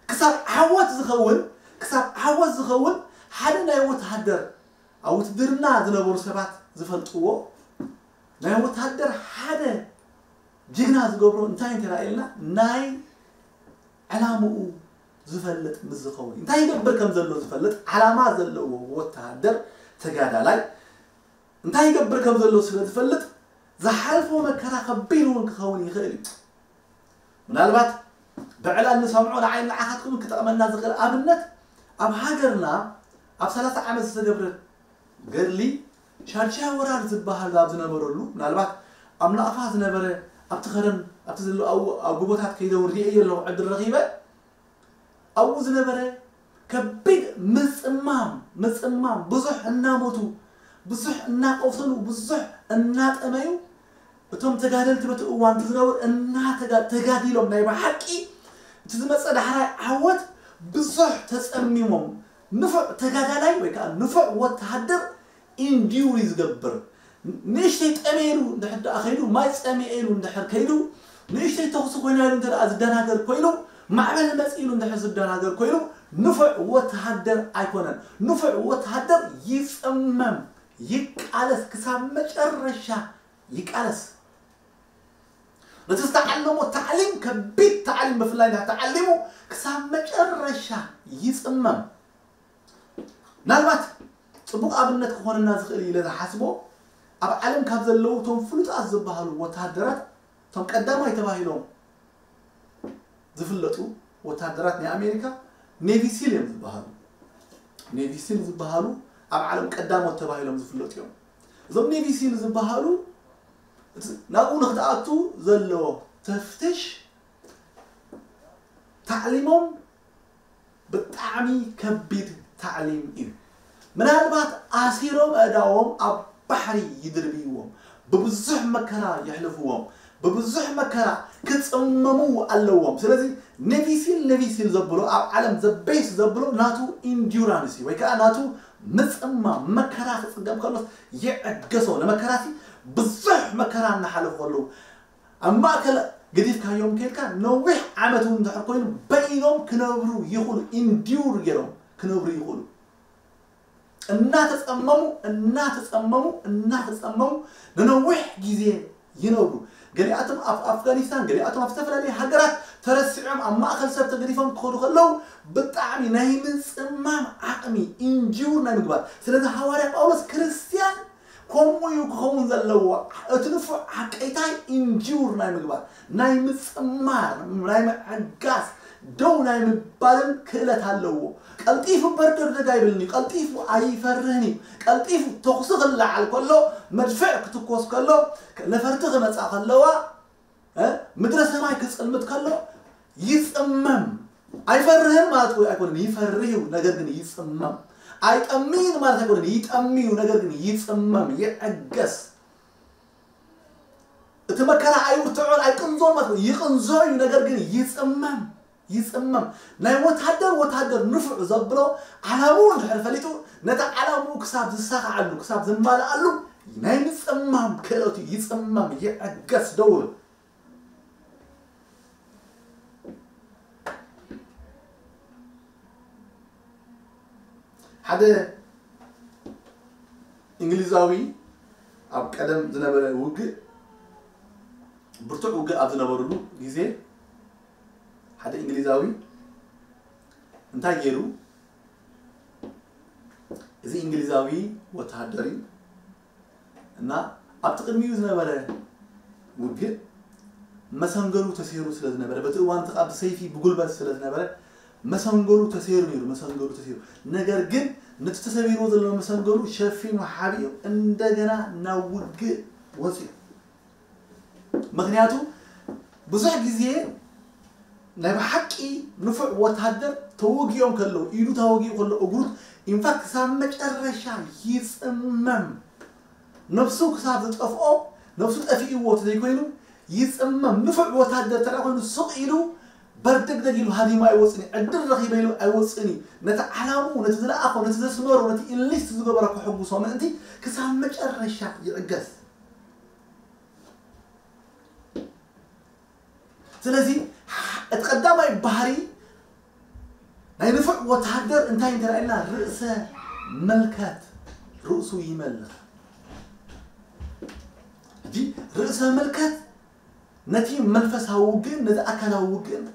ክሳብ ዓወት ዝኸውን፣ ክሳብ ዓወት ዝኸውን ሓደ ናይ ወተሃደር፣ ኣብ ውትድርና ዝነበሩ ሰባት ዝፈልጥዎ፣ ናይ ወተሃደር ሓደ ጅግና ዝገብሮ እንታይ እንተራእየልና፣ ናይ ዕላምኡ ዝፈልጥ ምስ ዝኸውን፣ እንታይ ይገብር ከም ዘሎ ዝፈልጥ፣ ዓላማ ዘለዎ ወተሃደር ተጋዳላይ እንታይ ይገብር ከም ዘሎ ስለ ዝፈልጥ፣ ዝሓልፎ መከራ ከቢድ እውን ክኸውን ይኽእል እዩ። ምናልባት ብዕላል ንሰምዖ ንዓይ ንዓኻትኩም ክጠቕመና ዝኽእል ኣብነት፣ ኣብ ሃገርና ኣብ ሰላሳ ዓመት ዝተገብረ ገድሊ ሻድሻይ ወራር ዝበሃል ኣብ ዝነበረሉ፣ ምናልባት ኣብ ናቕፋ ዝነበረ፣ ኣብቲ ኸረን ኣብቲ ዘሎ ኣብ ጎቦታት ከይደ እውን ርእየ ኣለኹ ዕድል ረኺበ። ኣብኡ ዝነበረ ከቢድ ምጽማም፣ ምጽማም፣ ብዙሕ እናሞቱ፣ ብዙሕ እናቆሰሉ፣ ብዙሕ እናጠመዩ፣ እቶም ተጋደልቲ በቲ እዋን እቲ ዝነበሩ እናተጋ- ተጋዲሎም ናይ ብሓቂ እቲ ዝመጸ ዳሕራይ ዓወት ብዙሕ ተጸሚሞም፣ ንፉዕ ተጋዳላይ ወይ ከዓ ንፉዕ ወተሃደር ኢንዲውር እዩ ዝገብር። ንእሽተይ ጠሜሉ እንድሕር ደኣ ከይዱ፣ ማይ ጸሚኤሉ እንድሕር ከይዱ፣ ንእሽተይ ተኹሲ ኮይና ኢሉ እንተ ደኣ ዝደናገር ኮይኑ፣ ማዕበል መጺእሉ እንድሕር ዝደናገር ኮይኑ፣ ንፉዕ ወተሃደር ኣይኮነን። ንፉዕ ወተሃደር ይጽመም፣ ይቃለስ፣ ክሳብ መጨረሻ ይቃለስ። ነቲ ዝተዓለሞ ታዕሊም፣ ከቢድ ታዕሊም ብፍላይ እንድሕር ተዓሊሙ፣ ክሳብ መጨረሻ ይጽመም። ምናልባት ጽቡቕ ኣብነት ክኾነና ዝኽእል ኢለ ዝሓስቦ፣ ኣብ ዓለም ካብ ዘለዉ እቶም ፍሉጣት ዝበሃሉ ወተሃደራት፣ እቶም ቀዳማይ ተባሂሎም ዝፍለጡ ወተሃደራት ናይ ኣሜሪካ ኔቪ ሲል እዮም ዝበሃሉ። ኔቪ ሲል ዝበሃሉ ኣብ ዓለም ቀዳሞት ተባሂሎም ዝፍለጡ እዮም። እዞም ኔቪ ሲል ዝበሃሉ፣ እቲ ናብኡ ንክትኣቱ ዘሎ ተፍትሽ ታዕሊሞም ብጣዕሚ ከቢድ ታዕሊም እዩ። ምናልባት ኣሲሮም ኣእዳዎም ኣብ ባሕሪ ይድርብይዎም፣ ብብዙሕ መከራ የሕልፍዎም፣ ብብዙሕ መከራ ክጽመሙ ኣለዎም። ስለዚ ኔቪ ሲል፣ ኔቪ ሲል ዘብሎ ኣብ ዓለም ዘ ቤስት ዘብሎ ናቱ ኢንዱራንስ እዩ፣ ወይ ከዓ ናቱ ምጽማም፣ መከራ ክጽገም ከሎስ ይዕገሶ። ንመከራሲ ብዙሕ መከራ እናሓለፉ ከለዉ ኣብ ማእከል ገዲፍካዮም ከይድካ ነዊሕ ዓመት እውን እንድሕር ኮይኑ በይኖም ክነብሩ ይኽእሉ፣ ኢንዲውር ገይሮም ክነብሩ ይኽእሉ። እናተጸመሙ፣ እናተጸመሙ፣ እናተጸመሙ ንነዊሕ ግዜ ይነብሩ። ገሊኣቶም ኣብ ኣፍጋኒስታን፣ ገሊኣቶም ኣብ ዝተፈላለዩ ሃገራት ተረሲዖም ኣብ ማእከል ሰብ ተገዲፎም ክኸዱ ከለዉ ብጣዕሚ ናይ ምጽማም ዓቕሚ፣ ኢንዲውር ናይ ምግባር። ስለዚ ሃዋርያ ጳውሎስ ክርስትያን ከምኡ እዩ ክኸውን ዘለዎ። እቲ ንፉዕ ዓቀይታይ ኢንዲውር ናይ ምግባር፣ ናይ ምጽማር፣ ናይ ምዕጋስ፣ ደው ናይ ምባልን ክእለት ኣለዎ። ቀልጢፉ በርደርደግ ኣይብልን እዩ። ቀልጢፉ ኣይፈርህን እዩ። ቀልጢፉ ተኹሲ ክለዓል ከሎ፣ መድፍዕ ክትኮስ ከሎ፣ ነፈርቲ ክመጻ ከለዋ፣ እ፣ ምድረ ሰማይ ክጽልምት ከሎ ይጽመም። ኣይፈርህን ማለት እኮ ኣይኮነን፣ ይፈርህ እዩ፣ ነገር ግን ይጽመም። ኣይጠምይን ማለት ኣይኮነን፣ ይጠምይ እዩ፣ ነገር ግን ይጽመም፣ ይዕገስ። እቲ መከራ ኣይውርትዖን ኣይቅንዞን ማለት እኮ ይቅንዞ እዩ፣ ነገር ግን ይጽመም፣ ይጽመም። ናይ ወታደር ወታደር ንፉዕ ዘብሎ ዓላምኡ እንድሕር ፈሊጡ፣ ነቲ ዓላምኡ ክሳብ ዝሳኻዓሉ፣ ክሳብ ዝማልኣሉ ናይ ምጽማም ክእለቱ ይጽመም፣ ይዕገስ፣ ደው ይብል። ሓደ እንግሊዛዊ ኣብ ቀደም ዝነበረ ውግእ፣ ብርቱዕ ውግእ ኣብ ዝነበሩሉ ግዜ፣ ሓደ እንግሊዛዊ እንታይ ገይሩ? እዚ እንግሊዛዊ ወተሃደር እዩ እና ኣብቲ ቅድሚኡ ዝነበረ ውግእ መሰንገሉ ተሰይሩ ስለ ዝነበረ፣ በቲ እዋን እቲ ብሰይፊ ብጉልበት ስለ ዝነበረ መሰንገሉ ተሰይሩ ነይሩ፣ መሰንገሉ ተሰይሩ። ነገር ግን ነቲ ተሰቢርዎ ዘሎ መሰንገሉ ሸፊኑ ሓቢኡ እንደገና ናብ ውግእ ወፂኡ። ምኽንያቱ ብዙሕ ግዜ ናይ ብሓቂ ንፉዕ ወታደር ተወጊኦም ከለዉ፣ ኢዱ ተወጊኡ ከሎ፣ እግሩ ኢንፋክት ክሳብ መጨረሻ ይጽመም። ነፍሱ ክሳብ ዝጠፍኦ፣ ነፍሱ ጠፊእዎ እንተዘይኮይኑ ይጽመም። ንፉዕ ወታደር እንተ ኮይኑ ስቕ ኢሉ በርደግደግ ኢሉ ሃዲሙ ኣይወፅን እዩ። ዕድል ረኺበ ኢሉ ኣይወፅን እዩ። ነቲ ዓላምኡ፣ ነቲ ዝለኣኾ፣ ነቲ ዘስመሮ፣ ነቲ ኢንሊስት ዝገበሮ ከሐጉሶ ምእንቲ ክሳብ መጨረሻ ይዕገስ። ስለዚ እቲ ቀዳማይ ባህሪ ናይ ንፉዕ ወተሃደር እንታይ እንተረኣየና፣ ርእሰ መልከት፣ ርእሱ ይመልኽ። ሕጂ ርእሰ መልከት ነቲ መንፈሳዊ ውግእን ነቲ ኣካላዊ ውግእን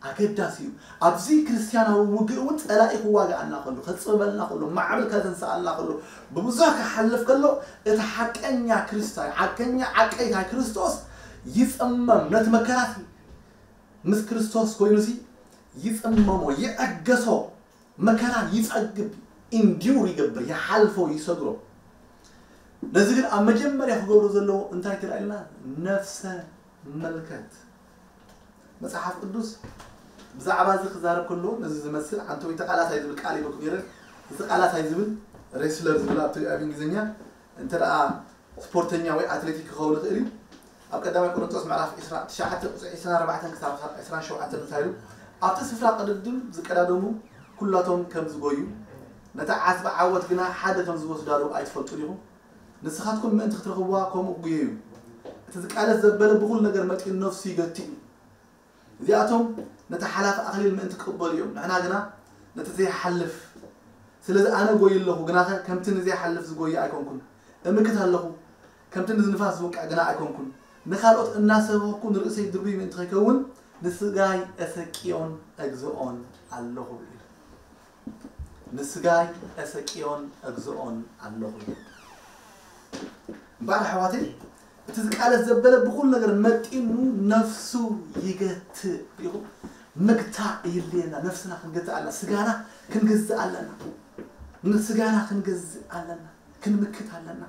ኣገዳሲ እዩ። ኣብዚ ክርስትያናዊ ውግእ እውን ጸላኢ ክዋግኣና ከሎ፣ ከጽበበልና ከሎ፣ ማዕበል ከተንስኣልና ከሎ፣ ብብዙሕ ክሓልፍ ከሎ፣ እቲ ሓቀኛ ክርስታይ፣ ሓቀኛ ዓቀይታይ ክርስቶስ ይጽመም። ነቲ መከራሲ ምስ ክርስቶስ ኮይኑሲ ይጽመሞ፣ ይዕገሶ፣ መከራ ይጸግብ፣ ኢንዲውር ይገብር፣ ይሓልፎ፣ ይሰግሮ። ነዚ ግን ኣብ መጀመርያ ክገብሮ ዘለዎ እንታይ ትረኣየና? ነፍሰ መልከት። መጽሓፍ ቅዱስ ብዛዕባ እዚ ክዛረብ ከሎ ነዚ ዝመስል፣ ኣንተ ወይ ተቃላሳይ ዝብል ቃል ይበኩም ይረን። እዚ ቃላሳይ ዝብል፣ ሬስለር ዝብል ኣብቲ ኣብ እንግሊዝኛ፣ እንተ ደኣ ስፖርተኛ ወይ ኣትሌቲክ ክኸውን ይኽእል እዩ። ኣብ ቀዳማይ ቆሮንቶስ ምዕራፍ ዕስራን ትሽዓተ ቁጽሪ ዕስራን ኣርባዕተን ክሳብ ዕስራን ሸውዓተን እንታይ ኢሉ? ኣብቲ ስፍራ ቅድድም ዝቀዳደሙ ኩላቶም ከም ዝጎዩ፣ ነታ ዓስቢ ዓወት ግና ሓደ ከም ዝወስዳ ዶ ኣይትፈልጡን ኢኹም? ንስኻትኩም ምእንቲ ክትረኽብዋ ከምኡ ጉየዩ። እቲ ዝቃለስ ዘበለ ብኹሉ ነገር መጢኑ ነፍሱ ይገቲ እዩ። እዚኣቶም ነቲ ሓላፊ ኣኽሊል ምእንቲ ክቕበሉ እዮም፣ ንሕና ግና ነቲ ዘይሓልፍ። ስለዚ ኣነ ጎዩ ኣለኹ፣ ግናኸ ከምቲ ንዘይሓልፍ ዝጎዩ ኣይኮንኩን። እምክት ኣለኹ፣ ከምቲ ንዝንፋስ ዝውቅዕ ግና ኣይኮንኩን። ንኻልኦት እናሰበኽኩ ንርእሰይ ድሩይ ምእንቲ ከይከውን፣ ንስጋይ እሰቅዮን እግዝኦን ኣለኹ ኢሉ። ንስጋይ እሰቅዮን እግዝኦን ኣለኹ ኢሉ። እምበኣር ኣሕዋተይ፣ እቲ ዝቃለስ ዘበለ ብኹሉ ነገር መጢኑ ነፍሱ ይገትእ። ርኢኹም? ምግታእ የድልየና፣ ነፍስና ክንገትእ ኣለና፣ ስጋና ክንገዝእ ኣለና፣ ንስጋና ክንገዝእ ኣለና፣ ክንምክት ኣለና።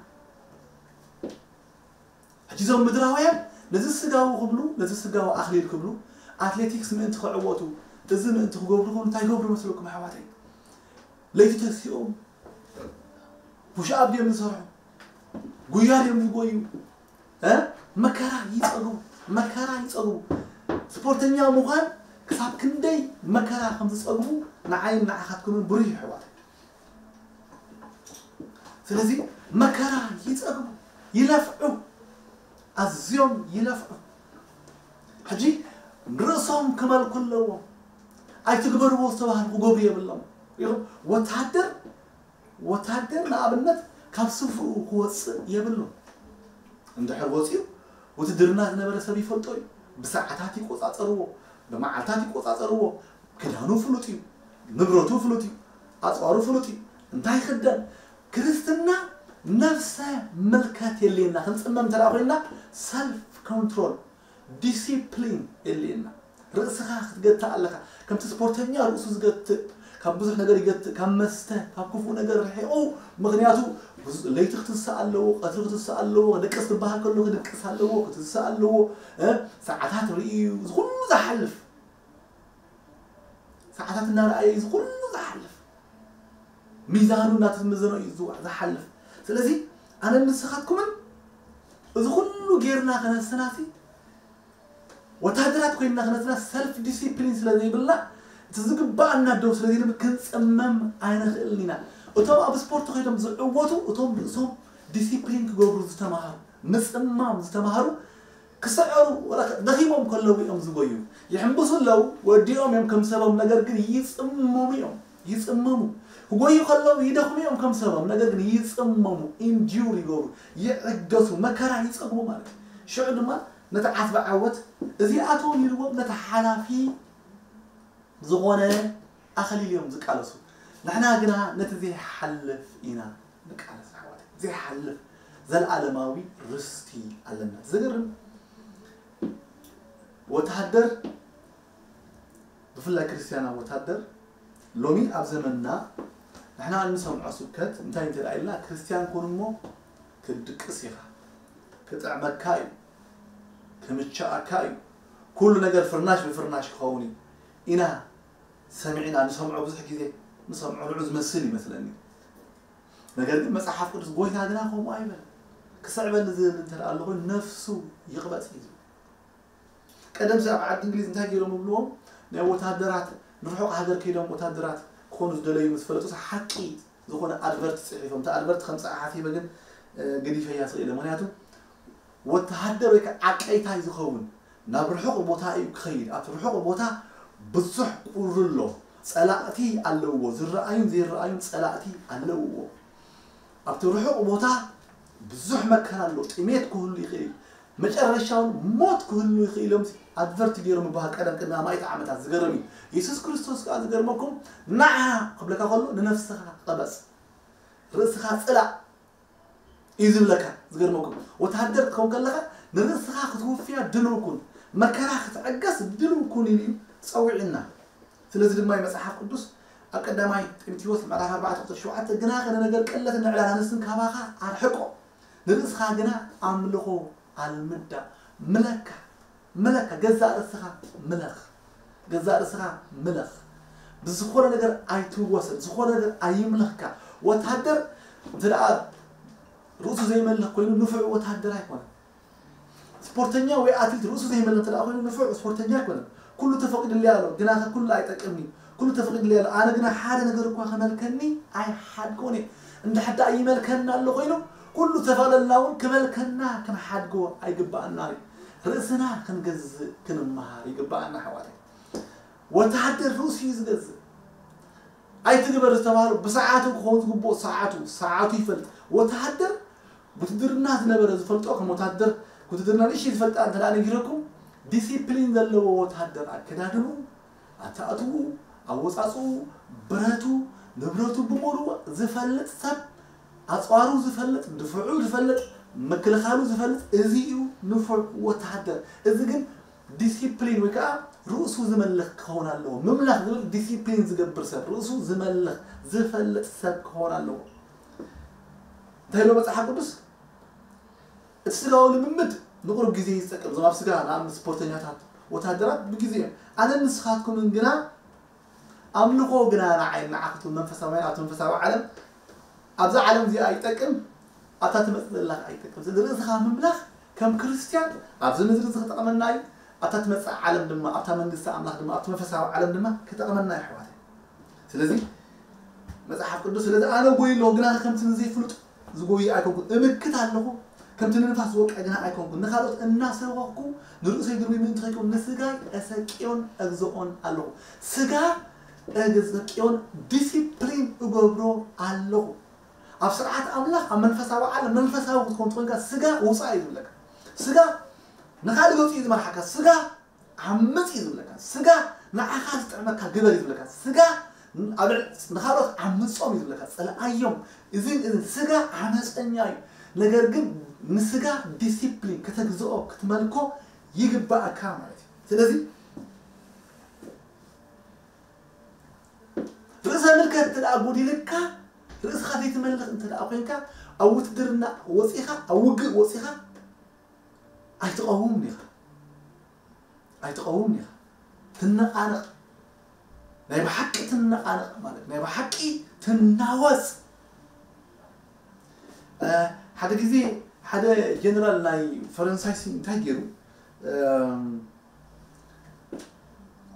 ሕጂ እዞም ምድራውያን ነዚ ስጋዊ ክብሉ፣ ነዚ ስጋዊ ኣኽሊል ክብሉ፣ ኣትሌቲክስ ምእንቲ ክዕወቱ፣ እዚ ምእንቲ ክገብሩ ክብሉ እንታይ ይገብሩ መስለኩም ኣሕዋተይ? ለይቲ ተሲኦም ፑሽ ኣፕ ድዮም ዝሰርሑ? ጉያ ድዮም ዝጎዩ? እ? መከራ ይጸግቡ፣ መከራ ይጸግቡ። ስፖርተኛ ምዃን ክሳብ ክንደይ መከራ ከም ዝጸግቡ ንዓይን ንዓኻትኩምን ብሩህ እዩ ኣሕዋተይ። ስለዚ መከራ ይጸግቡ፣ ይለፍዑ፣ ኣዝዮም ይለፍዑ። ሕጂ ርእሶም ክመልኩ ኣለዎም። ኣይትግበርዎ ዝተባህሉ ክገብሩ የብሎም። ኢኹም ወተሃደር፣ ወተሃደር ንኣብነት ካብ ስፍርኡ ክወጽእ የብሉን። እንድሕር ወጺኡ ውትድርና ዝነበረ ሰብ ይፈልጦ እዩ። ብሰዓታት ይቆጻጸርዎ፣ ብመዓልታት ይቆጻጸርዎ። ክዳኑ ፍሉጥ እዩ፣ ንብረቱ ፍሉጥ እዩ፣ ኣጽዋሩ ፍሉጥ እዩ። እንታይ ይኽደን? ክርስትና ነፍሰ ምልከት የለየና። ክንጽመም እንተ ደኣ ኮይንና ሰልፍ ኮንትሮል፣ ዲሲፕሊን የለየና። ርእስኻ ክትገትእ ኣለካ። ከምቲ ስፖርተኛ ርእሱ ዝገትእ፣ ካብ ብዙሕ ነገር ይገትእ፣ ካብ መስተ፣ ካብ ክፉእ ነገር ርሒቑ። ምኽንያቱ ብዙ-፣ ለይቲ ክትስእ ኣለዎ፣ ቀትሪ ክትስእ ኣለዎ፣ ክድቅስ ክበሃል ከሎ ክድቅስ ኣለዎ፣ ክትስእ ኣለዎ። እ፣ ሰዓታት ርእዩ፣ እዚ ኩሉ ዝሓልፍ፣ ሰዓታት እናረኣየ እዚ ኩሉ ዝሓልፍ፣ ሚዛኑ እናተመዘኖ እዩ ዝዋ-፣ ዝሓልፍ። ስለዚ ኣነን ንስኻትኩምን እዚ ኩሉ ጌርና ክነስናሲ፣ ወታደራት ኮይንና ክነስና፣ ሰልፍ ዲሲፕሊን ስለ ዘይብልና፣ እቲ ዝግባኣና ደው ስለ ዘይንብል ክንጽመም ኣይንኽእልን ኢና። እቶም ኣብ ስፖርት ኮይኖም ዝዕወቱ፣ እቶም ርእሶም ዲሲፕሊን ክገብሩ ዝተማሃሩ፣ ምጽማም ዝተማሃሩ፣ ክስዕሩ፣ ወላ ደኺሞም ከለዉ እዮም ዝጎዩ። ይሕምብሱ ኣለዉ፣ ወዲኦም እዮም ከም ሰቦም፣ ነገር ግን ይጽመሙ እዮም። ይጽመሙ። ክጎዩ ከለዉ ይደኽሙ እዮም ከም ሰቦም፣ ነገር ግን ይጽመሙ፣ ኢንዱር ይገብሩ፣ ይዕገሱ፣ መከራ ይጸግቡ ማለት እዩ። ሽዑ ድማ ነቲ ዓስቢ ዓወት እዚኣቶም ኢልዎም ነቲ ሓላፊ ዝኾነ ኣኽሊል እዮም ዝቃለሱ። ንሕና ግና ነቲ ዘይሓልፍ ኢና ንቃለስ ኣሕዋተይ። ዘይሓልፍ ዘለኣለማዊ ርስቲ ኣለና። ዘገርም፣ ወተሃደር፣ ብፍላይ ክርስትያናዊ ወተሃደር፣ ሎሚ ኣብ ዘመንና ንሕና እንሰምዖ ስብከት እንታይ እንተ ደኣ ኢልና፣ ክርስትያን ኩን እሞ ክትድቅስ ኢኻ፣ ክጥዕመካ እዩ፣ ክምችኣካ እዩ፣ ኩሉ ነገር ፍርናሽ ብፍርናሽ ክኸውን እዩ ኢና ሰሚዕና ንሰምዖ። ብዙሕ ግዜ ንሰምዖ ንዑ ዝመስል ይመስለኒ። ነገር ግን መጽሓፍ ቅዱስ ጎይታ ግና ከምኡ ኣይበለን። ክስዕበኒ ዝብል እንተ ደኣ ኣሎ ኮይኑ ነፍሱ ይቕበጽ እዩ ዝብል። ቀደም ኣብ ዓዲ እንግሊዝ እንታይ ገይሮም ይብልዎም? ናይ ወታደራት ንርሑቕ ሃገር ከይዶም ወታደራት ክኾኑ ዝደለዩ ምስ ፈለጡ ሓቂ ዝኾነ ኣድቨርት ጽሒፎም። እቲ ኣድቨርት ከም ጸሓፊ ግን ገዲፈያ ስቕ ኢለ። ምክንያቱ ወተሃደር ወይ ከዓ ዓቀይታይ ዝኸውን ናብ ርሑቕ ቦታ እዩ ክኸይድ። ኣብቲ ርሑቕ ቦታ ብዙሕ ቁሪ ኣሎ፣ ጸላእቲ ኣለውዎ፣ ዝረኣዩን ዘይረኣዩን ጸላእቲ ኣለውዎ። ኣብቲ ርሑቕ ቦታ ብዙሕ መከራ ኣሎ፣ ጥሜት ክህሉ ይኽእል፣ መጨረሻውን ሞት ክህሉ ይኽእል እዮም። ኣድቨርት ገይሮም ምባል ቀደም ቅድሚ ኣማኢት ዓመታት ዝገርም እዩ። የሱስ ክርስቶስ ከዓ ዝገርመኩም ንዓ ክብለካ ከሎ ንነፍስኻ ቀበጽ፣ ርእስኻ ጽላእ እዩ ዝብለካ። ዝገርመኩም ወተሃደር ክትከውን ከለኻ ንርእስኻ ክትውፍያ ድልው ኩን፣ መከራ ክትዕገስ ድልው ኩን ኢሉ እዩ ጸዊዕና። ስለዚ ድማ መጽሓፍ ቅዱስ ኣብ ቀዳማይ ጢሞቴዎስ ምዕራፍ ኣርባዕተ ቁጽሪ ሸውዓተ ግና ከነ ነገር ቀለት ንዕላላ ንስን ካባኻ ኣርሕቆ፣ ንርእስኻ ግና ኣምልኾ ኣልምዳ። ምለካ ምለካ ገዛእ ርእስኻ ምለኽ፣ ገዛእ ርእስኻ ምለኽ። ብዝኾነ ነገር ኣይትወሰድ፣ ዝኾነ ነገር ኣይምለኽካ። ወታደር እንተ ደኣ ርእሱ ዘይመልኽ ኮይኑ ንፉዕ ወታደር ኣይኮነን። ስፖርተኛ ወይ ኣትሌት ርእሱ ዘይመልኽ እንተ ደኣ ኮይኑ ንፉዕ ስፖርተኛ ኣይኮነን። ኩሉ ተፈቂድለይ ኣሎ ግና ኩሉ ኣይጠቅምኒ፣ ኩሉ ተፈቂድለይ ኣሎ ኣነ ግና ሓደ ነገር እኳ ከመልከኒ ኣይሓድጎን እየ። እንድሕር ደኣ ይመልከና ኣሎ ኮይኑ ኩሉ ተፈቕደልና እውን ክመልከና ክንሓድጎ ኣይግባኣና እዩ። ርእስና ክንገዝእ ክንመሃር ይግባኣና ኣሕዋተይ። ወተሃደር ርእሱ እዩ ዝገዝእ። ኣይትግበር ዝተባህሉ ብሰዓቱ ክኸውን ዝግብኦ ሰዓቱ ሰዓቱ ይፈልጥ። ወተሃደር ውትድርና ዝነበረ ዝፈልጦ ከም ወታደር ውትድርና ንእሽተይ ዝፈልጣ እንተ ደኣ ነጊረኩም ዲሲፕሊን ዘለዎ ወታደር ኣከዳድንኡ ኣተኣትውኡ ኣወፃፅኡ ብረቱ ንብረቱ ብምሉኡ ዝፈልጥ ሰብ ኣፅዋሩ ዝፈልጥ ድፍዑ ዝፈልጥ ምክልኻሉ ዝፈልጥ እዚ እዩ ንፉዕ ወተሃደር። እዚ ግን ዲሲፕሊን ወይ ከዓ ርእሱ ዝመልኽ ክኸውን ኣለዎ። ምምላኽ ዝብል ዲሲፕሊን ዝገብር ሰብ ርእሱ ዝመልኽ ዝፈልጥ ሰብ ክኸውን ኣለዎ። እንታይ ኢሎ መፅሓፍ ቅዱስ? እቲ ስጋዊ ልምምድ ንቁሩብ ግዜ እዩ ዝጠቅም። እዞም ኣብ ስጋ ንኣብነት ስፖርተኛታት ወታደራት ብግዜ እዮም። ኣነ ንስኻትኩምን ግና ኣምልኾ ግና ንዓይ ንዓኽቱ መንፈሳውያን ኣብቲ መንፈሳዊ ዓለም ኣብዛ ዓለም እዚኣ ይጠቅም ኣብታ ትመፅእ ዘላ ኣይጠቅም። ስለዚ ርእስኻ ምምላኽ ከም ክርስትያን ኣብዚ ምድሪ እዚ ክጠቕመና እዩ። ኣብታ ትመፅእ ዓለም ድማ ኣብታ መንግስቲ ኣምላኽ ድማ ኣብቲ መንፈሳዊ ዓለም ድማ ክጠቕመና እዩ ኣሕዋተይ። ስለዚ መጽሓፍ ቅዱስ ስለዚ ኣነ ጎይ ኣለኹ ግና ከምቲ ንዘይፍሉጥ ዝጎይ ኣይኮንኩን እምክት ኣለኹ ከምቲ ንንፋስ ዝወቅዕ ግና ኣይኮንኩን ንኻልኦት እናሰበኽኩ ንርእሰይ ግርሚ ምእንቲ ከይከውን ንስጋይ እሰቅዮን እግዝኦን ኣለኹ ስጋ እግዝቅዮን ዲሲፕሊን እገብሮ ኣለኹ ኣብ ስርዓት ኣምላኽ ኣብ መንፈሳዊ ዓለም መንፈሳዊ ክትኮን ትኮንካ ስጋ ውፃእ እዩ ዝብለካ ስጋ ንኻልእ ገፁ እዩ ዝመርሓካ ስጋ ዓምፅ እዩ ዝብለካ ስጋ ንዓኻ ዝጥዕመካ ግበር እዩ ዝብለካ ስጋ ንኻልኦት ዓምፆም እዩ ዝብለካ ፅልኣዮም እዚን እዚን ስጋ ዓመፀኛ እዩ ነገር ግን ንስጋ ዲሲፕሊን ከተግዝኦ ክትመልኮ ይግባእካ ማለት እዩ ስለዚ ርእሰ ምልከት እንተ ጎዲልካ ርእስኻ ዘይትመልኽ እንተ ኮይንካ ኣብ ውትድርና ወፂኻ ኣብ ውግእ ወፂኻ ኣይትቐውም ኢኻ ኣይትቐውም ኢኻ ትነቓነቕ ናይ ብሓቂ ትነቓነቕ ማለት ናይ ብሓቂ ትናወፅ ሓደ ግዜ ሓደ ጀነራል ናይ ፈረንሳይ እንታይ ገይሩ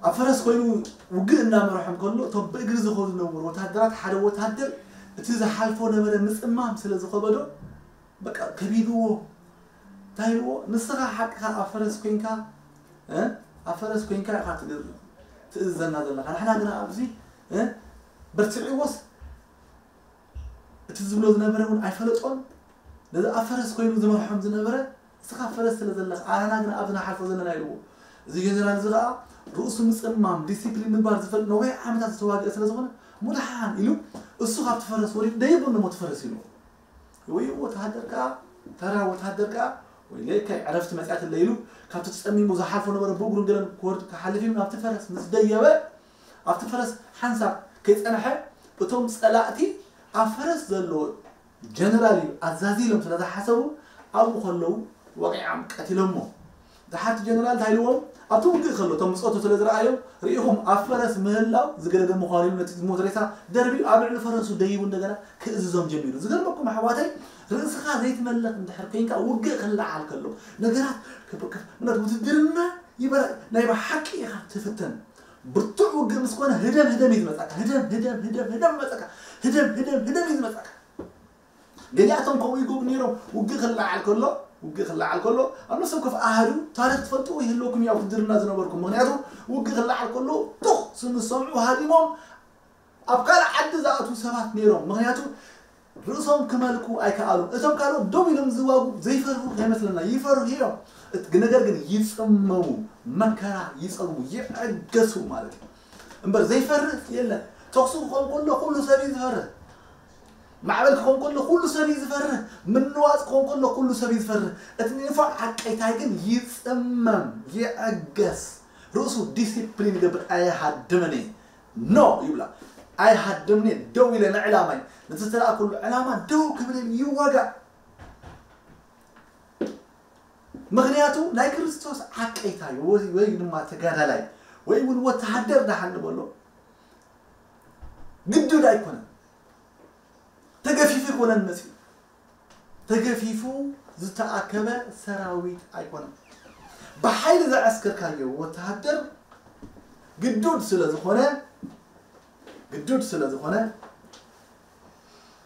ኣብ ፈረስ ኮይኑ ውግእ እናመርሖም ከሎ እቶም ብእግሪ ዝኸዱ ዝነበሩ ወታደራት ሓደ ወታደር እቲ ዝሓልፎ ነበረ ምፅማም ስለ ዝኸበዶ በቃ ከቢድዎ እንታይ ኢልዎ ንስኻ ሓቅኻ ኣብ ፈረስ ኮይንካ ኣብ ፈረስ ኮይንካ ኢኻ ትእዝዘና ዘለኻ ንሕና ግና ኣብዚ በርትዕዎስ እቲ ዝብሎ ዝነበረ እውን ኣይፈለጦን ነዚ ኣብ ፈረስ ኮይኑ ዝመርሖም ዝነበረ እስኻ ፈረስ ስለ ዘለኻ ኣና ግን ኣብዚ ንሓልፎ ዘለና ኢልዎ እዚ ጀነራል እዚ ከዓ ርእሱ ምፅማም ዲሲፕሊን ምግባር ዝፈልጥ ነዊሕ ዓመታት ዝተዋግአ ስለ ዝኾነ ሙድሓን ኢሉ እሱ ካብቲ ፈረስ ወሪዱ ደይቡ ነሞቲ ፈረስ ኢልዎ ወይ ወተሃደር ከዓ ተራ ወተሃደር ከዓ ወይ ለይካይ ዕረፍቲ መፅያት ኣለ ኢሉ ካብቲ ተፀሚሙ ዝሓልፎ ነበረ ብእግሩን ገለን ክወርድ ክሓልፍ ኢሉ ናብቲ ፈረስ ምስ ደየበ ኣብቲ ፈረስ ሓንሳብ ከይፀንሐ እቶም ፀላእቲ ኣብ ፈረስ ዘለዎ ጀነራል እዩ ኣዛዚ ኢሎም ስለ ዝሓሰቡ ኣብኡ ከለዉ ወቂዖም ቀቲሎሞ። ደሓርቲ ጀነራል እንታይ ኢልዎም ኣብቲ ውግእ ከሎ እቶም ብፆቱ ስለ ዝረኣዮም ርኢኹም ኣብ ፈረስ ምህላው ዝገደደ ምዃኑ ኢሉ ነቲ ዝሞት ሬሳ ደርቢዩ ኣብ ልዕሊ ፈረሱ ደይቡ እንደገና ክእዝዞም ጀሚሩ። ዝገርመኩም ኣሕዋተይ ርእስኻ ዘይትመልኽ እንድሕር ኮይንካ ውግእ ክለዓል ከሎ ነገራት ክብክፍ ምክንያቱ ውትድርና ይበራ ናይ ብሓቂ ኢኻ ትፍተን ብርቱዕ ውግእ ምስ ኮነ ህደም ህደም እዩ ዝመጻካ። ህደም ህደም ህደም ህደም መጻካ። ህደም ህደም ህደም እዩ ዝመጻካ። ገሊኣቶም ከምኡ ይገብሩ ነይሮም። ውግእ ክለዓል ከሎ ውግእ ክለዓል ከሎ ኣብ ነፍሶም ከፍ ኣሃዱ ታሪኽ ትፈልጡ ይህልወኩም ያው ውትድርና ዝነበርኩም። ምክንያቱ ውግእ ክለዓል ከሎ ጡቕ ምስ ሰምዑ ሃዲሞም ኣብ ካልእ ዓዲ ዝኣትዉ ሰባት ነይሮም። ምክንያቱ ርእሶም ክመልኩ ኣይከኣሉን። እቶም ካልኦት ደው ኢሎም ዝዋጉ ዘይፈርሁ ከይመስለና፣ ይፈርሁ እዮም። እት-፣ ነገር ግን ይጽመሙ፣ መከራ ይጸግቡ፣ ይዕገሱ ማለት እዩ። እምበር ዘይፈርህ የለን። ተኹሲ ክኸውን ከሎ ኩሉ ሰብ እዩ ዝፈርህ። ማዕበል ክኸውን ከሎ ኩሉ ሰብ እዩ ዝፈርህ። ምንዋጽ ክኸውን ከሎ ኩሉ ሰብ እዩ ዝፈርህ። እቲ ንፉዕ ዓቀይታይ ግን ይጽመም፣ ይዕገስ። ርእሱ ዲሲፕሊን ይገብር፣ ኣይሃድምን እየ። ኖ ይብላ። ኣይሃድምን እየ፣ ደው ኢለ ንዕላማይ፣ ነቲ ዝተላእኩሉ ዕላማ ደው ክብል ይዋጋእ። ምክንያቱ ናይ ክርስቶስ ዓቀይታይ ወይ፣ ወይ ድማ ተጋዳላይ ወይ እውን ወተሃደር ደሓን ንበሎ ግዱድ ኣይኮነን። ተገፊፉ ኣይኮነን መፅዩ። ተገፊፉ ዝተኣከበ ሰራዊት ኣይኮነን። ብሓይሊ ዘዐስከርካዮ ወተሃደር ግዱድ ስለ ዝኾነ፣ ግዱድ ስለ ዝኾነ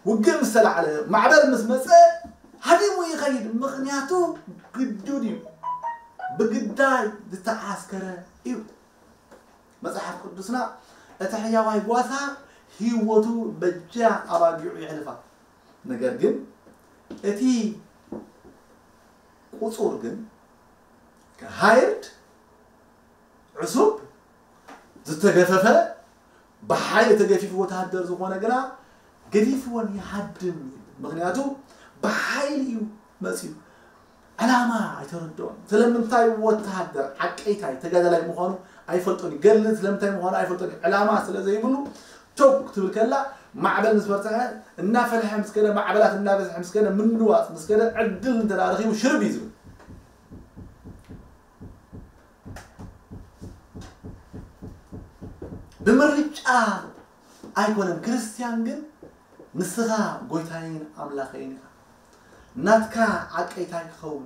ውግእ ምስ ተላዕለ፣ ማዕበል ምስ መፀ ሃዲሙ ይኸይድ። ምኽንያቱ ግዱድ እዩ። ብግዳይ ዝተዓስከረ እዩ። መጽሓፍ ቅዱስና እቲ ሕያዋይ ጓሳ ህይወቱ በጃ ኣባጊዑ የሕልፋ። ነገር ግን እቲ ቁጹር ግን ሃይርድ ዕሱብ ዝተገፈፈ ብሓይሊ ተገፊፉ ወተሃደር ዝኾነ ግና ገዲፍዎን ይሃድም እዩ። ምኽንያቱ ብሓይሊ እዩ መፅዩ። ዕላማ ኣይተረድኦን። ስለምንታይ ወተሃደር ዓቀይታይ ተጋዳላይ ምዃኑ ኣይፈልጦን እዩ። ገድሊ ስለምንታይ ምዃኑ ኣይፈልጦን እዩ። ዕላማ ስለ ዘይብሉ ቶግ ክትብል ከላ ማዕበል ምስ በርትሐ እናፈልሐ ምስ ከደ ማዕበላት እናበዝሐ ምስ ከደ ምንዋፅ ምስ ከደ ዕድል እንተ ደኣ ረኺቡ ሽርብ እዩ ዝብል። ብምርጫ ኣይኮነን። ክርስትያን ግን ንስኻ ጎይታይን ኣምላኸይን ኢኻ። ናትካ ዓቀይታይ ክኸውን፣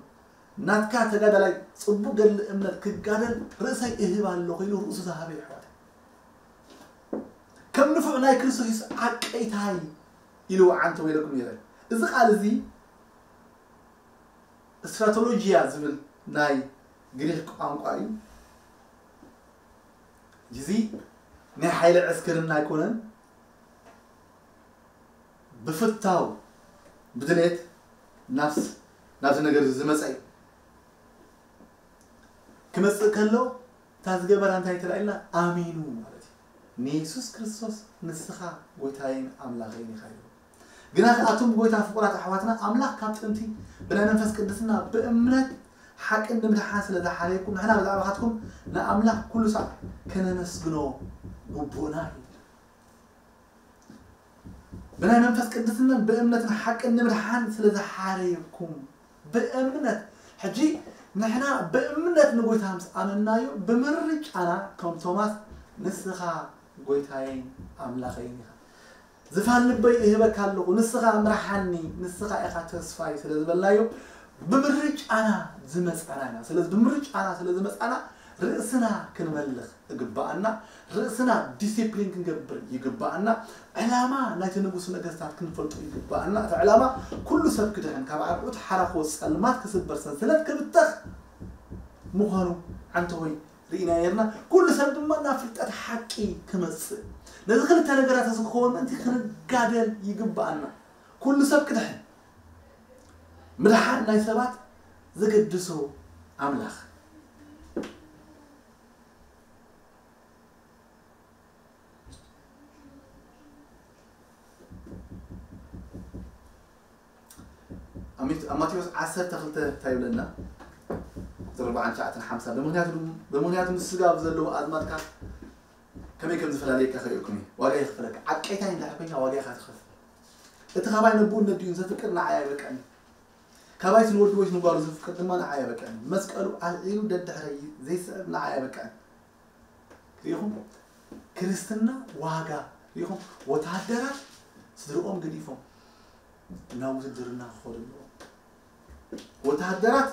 ናትካ ተጋዳላይ ጽቡቕ ገድሊ እምነት ክጋደል ርእሰይ እህብ ኣለኹ ኢሉ ርእሱ ዝሃበ ይሕዋት። ከም ንፉዕ ናይ ክርስቶስ የሱስ ዓቀይታይ ኢሉ ዓንተ ወይለኩም ይብል። እዚ ቃል እዚ ስትራቶሎጂያ ዝብል ናይ ግሪክ ቋንቋ እዩ። እዚ ናይ ሓይሊ ዕስክርና ኣይኮነን። ብፍታው ብድሌት ናብስ ናብዚ ነገር እዚ ዝመጸ እዩ። ክመጽእ ከሎ እታ ዝገበራ እንታይ ትረኣ ኢልና ኣሚኑ ማለት እዩ። ንየሱስ ክርስቶስ ንስኻ ጎይታይን ኣምላኸይን ኢኻ ኢሉ። ግና ኣቱም ጎይታ ፍቁራት ኣሕዋትና ኣምላኽ ካብ ጥንቲ ብናይ መንፈስ ቅድስና ብእምነት ሓቅን ንምድሓን ስለ ዝሓረየኩም ንሕና ብዛዕባኻትኩም ንኣምላኽ ኩሉ ሳዕ ከነመስግኖ ግቡእና እዩ። ብናይ መንፈስ ቅድስናን ብእምነትን ሓቅን ንምድሓን ስለ ዝሓረየኩም ብእምነት ሕጂ ንሕና ብእምነት ንጎይታ ምስ ኣመንናዮ ብምርጫና ከም ቶማስ ንስኻ ጎይታይን ኣምላኸይን ኢኻ። ዝፋን ልበይ እህበካ ኣለኹ፣ ንስኻ ምርሓኒ፣ ንስኻ ኢኻ ተስፋይ ስለ ዝበልናዮ ብምርጫና ዝመጻና ኢና። ስለዚ ብምርጫና ስለ ዝመጻና ርእስና ክንመልኽ ይግባኣና፣ ርእስና ዲሲፕሊን ክንገብር ይግባኣና፣ ዕላማ ናይቲ ንጉስ ነገስታት ክንፈልጦ ይግባኣና። እቲ ዕላማ ኩሉ ሰብ ክድሕን፣ ካብ ኣርዑት ሓራኾ ጸልማት ክስበር ሰንሰለት ክብተኽ ምዃኑ ዓንተወይ ርኢና ነርና። ኩሉ ሰብ ድማ ናብ ፍልጠት ሓቂ ክመጽእ። ነዚ ክልተ ነገራት እዚ ክኸውን ምእንቲ ክንጋደል ይግባኣና። ኩሉ ሰብ ክድሕን። ምድሓን ናይ ሰባት ዘገድሶ ኣምላኽ። ኣብ ሚት-፣ ኣብ ማቴዎስ ዓሰርተ ክልተ እንታይ ይብለና? ቁጽሪ ኣርባዓን ትሽዓተን ሓምሳን። ብምኽንያቱ ድም-፣ ብምኽንያቱ ምስ ስጋ ኣብ ዘለዎ ኣዝማድካ ከመይ ከም ዝፈላለየካ ከርእየኩም እየ። ዋጋ የኽፍለካ። ዓቀይታይ እንድሕር ኮይንካ ዋጋ ኢኻ ትኸፍል። እቲ ካባይ ነብኡ ነዲኡን ዘፍቅር ንዓይ ኣይበቅዕን። ካባይ ንወዲ ወይ ንጓሉ ዘፍቅር ድማ ንዓይ ኣይበቅዕን። መስቀሉ ኣልዒሉ ደድሕረይ ዘይስዕብ ንዓይ ኣይበቅዕን። ሪኢኹም? ክርስትና ዋጋ ሪኢኹም? ወተሃደራት ስድርኦም ገዲፎም ናብ ውትድርና ክኸዱ ኣለዎም። ወተሃደራት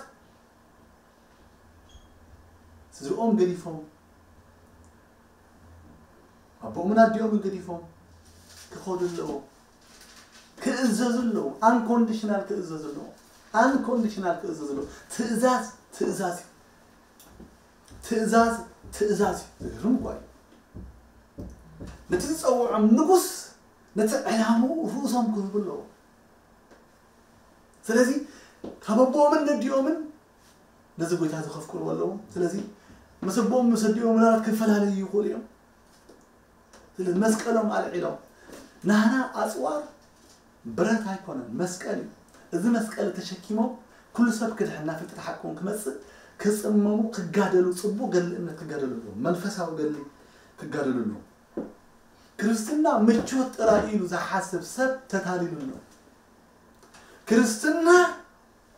ስድርኦም ገዲፎም ኣቦኦምን ኣዲኦምን ገዲፎም ክኸዱ ኣለዎም። ክእዘዙ ኣለዎም። ኣንኮንዲሽናል ክእዘዙ ኣለዎም። ኣንኮንዲሽናል ክእዘዙ ኣለዎም። ትእዛዝ ትእዛዝ እዩ። ትእዛዝ ትእዛዝ እዩ። ዝገርም እኳ እዩ። ነቲ ዝጸውዖም ንጉስ ነቲ ዕላምኡ ርእሶም ክህቡ ኣለዎም። ስለዚ ካብ ኣቦኦምን ነዲኦምን ነዚ ጎይታ እዚ ከፍቅርዎ ኣለዎም። ስለዚ ምስ ኣቦኦም ምስ ኣዲኦም ምናልባት ክፈላለዩ ይኽእሉ እዮም። ስለዚ መስቀሎም ኣልዒሎም፣ ናህና ኣጽዋር ብረት ኣይኮነን፣ መስቀል እዩ። እዚ መስቀል ተሸኪሞም ኩሉ ሰብ ክድሕን ናብ ፍልጠት ሓቂ እውን ክመጽእ ክጽመሙ ክጋደሉ፣ ጽቡቕ ገድሊ እምነት ክጋደሉ ኣለዎም። መንፈሳዊ ገድሊ ክጋደሉ ኣለዎም። ክርስትና ምቾት ጥራይ ኢሉ ዝሓስብ ሰብ ተታሊሉ ኣሎ። ክርስትና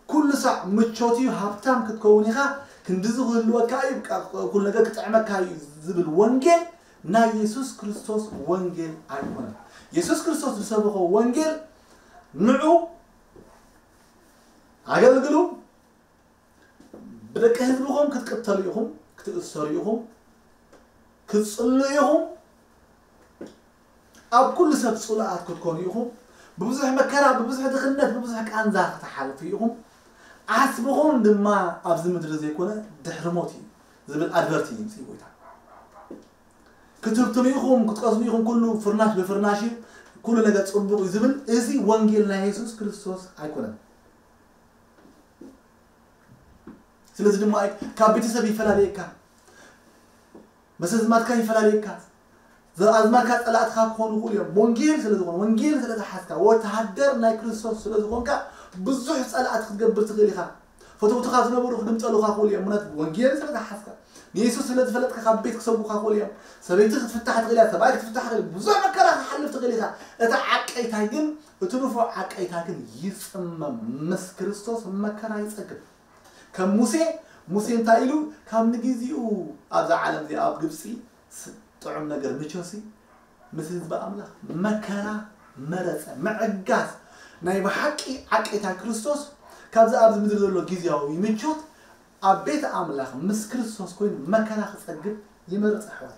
ኩሉ ሳዕ ምቾት እዩ፣ ሃብታም ክትከውን ኢኻ፣ ክንድዚ ክህልወካ እዩ፣ በቃ ኩሉ ነገር ክጥዕመካ እዩ ዝብል ወንጌል ናይ የሱስ ክርስቶስ ወንጌል ኣይኮነን። የሱስ ክርስቶስ ዝሰበኾ ወንጌል ንዑ ኣገልግሉ፣ ብደቂ ህዝብኹም ክትቅተሉ ኢኹም፣ ክትእሰሩ ኢኹም፣ ክትጽልኡ ኢኹም፣ ኣብ ኩሉ ሰብ ጽሉኣት ክትኮኑ ኢኹም። ብብዙሕ መከራ፣ ብብዙሕ ድኽነት፣ ብብዙሕ ቃንዛ ክትሓልፉ ኢኹም። ዓስብኹም ድማ ኣብዚ ምድሪ ዘይኮነ ድሕሪ ሞት እዩ ዝብል ኣድቨርት እዩ ዝምጽእ ጎይታ። ክትህብትሙ ኢኹም፣ ክትቀስኑ ኢኹም፣ ኩሉ ፍርናሽ ብፍርናሽ እዩ፣ ኩሉ ነገር ጽቡቕ እዩ ዝብል እዚ ወንጌል ናይ የሱስ ክርስቶስ ኣይኮነን። ስለዚ ድማ እዩ ካብ ቤተሰብ ይፈላለየካ፣ መሰዝማትካ ይፈላለየካ፣ ኣዝማድካ ጸላእትካ ክኾኑ ይኽእሉ እዮም። ወንጌል ስለ ዝኾነ፣ ወንጌል ስለ ዝሓዝካ፣ ወተሃደር ናይ ክርስቶስ ስለ ዝኾንካ፣ ብዙሕ ጸላእቲ ክትገብር ትኽእል ኢኻ። ፈተውትኻ ዝነበሩ ክግምጠሉኻ ይኽእሉ እዮም። እምነት ወንጌል ስለ ዝሓዝካ፣ ንየሱስ ስለ ዝፈለጥካ ካብ ቤት ክሰጉኻ ይኽእሉ እዮም። ሰበይቲ ክትፍታሕ ትኽእል እያ፣ ሰብኣይ ክትፍታሕ ትኽእል፣ ብዙሕ መከራ ክሓልፍ ትኽእል ኢኻ። እቲ ዓቀይታይ ግን፣ እቲ ንፉዕ ዓቀይታይ ግን ይጽመም፣ ምስ ክርስቶስ መከራ ይጸግብ። ከም ሙሴ፣ ሙሴ እንታይ ኢሉ? ካብ ንግዜኡ ኣብዛ ዓለም እዚኣ ኣብ ግብጺ ስ-፣ ጥዑም ነገር ምቾሲ ምስ ህዝቢ ኣምላኽ መከራ መረጸ። ምዕጋስ ናይ ብሓቂ ዓቀይታ ክርስቶስ ካብዚ ኣብዚ ምድሪ ዘሎ ግዜያዊ ምቾት ኣብ ቤት ኣምላኽ ምስ ክርስቶስ ኮይኑ መከራ ክጸግብ ይመርጽ ኣሕዋት።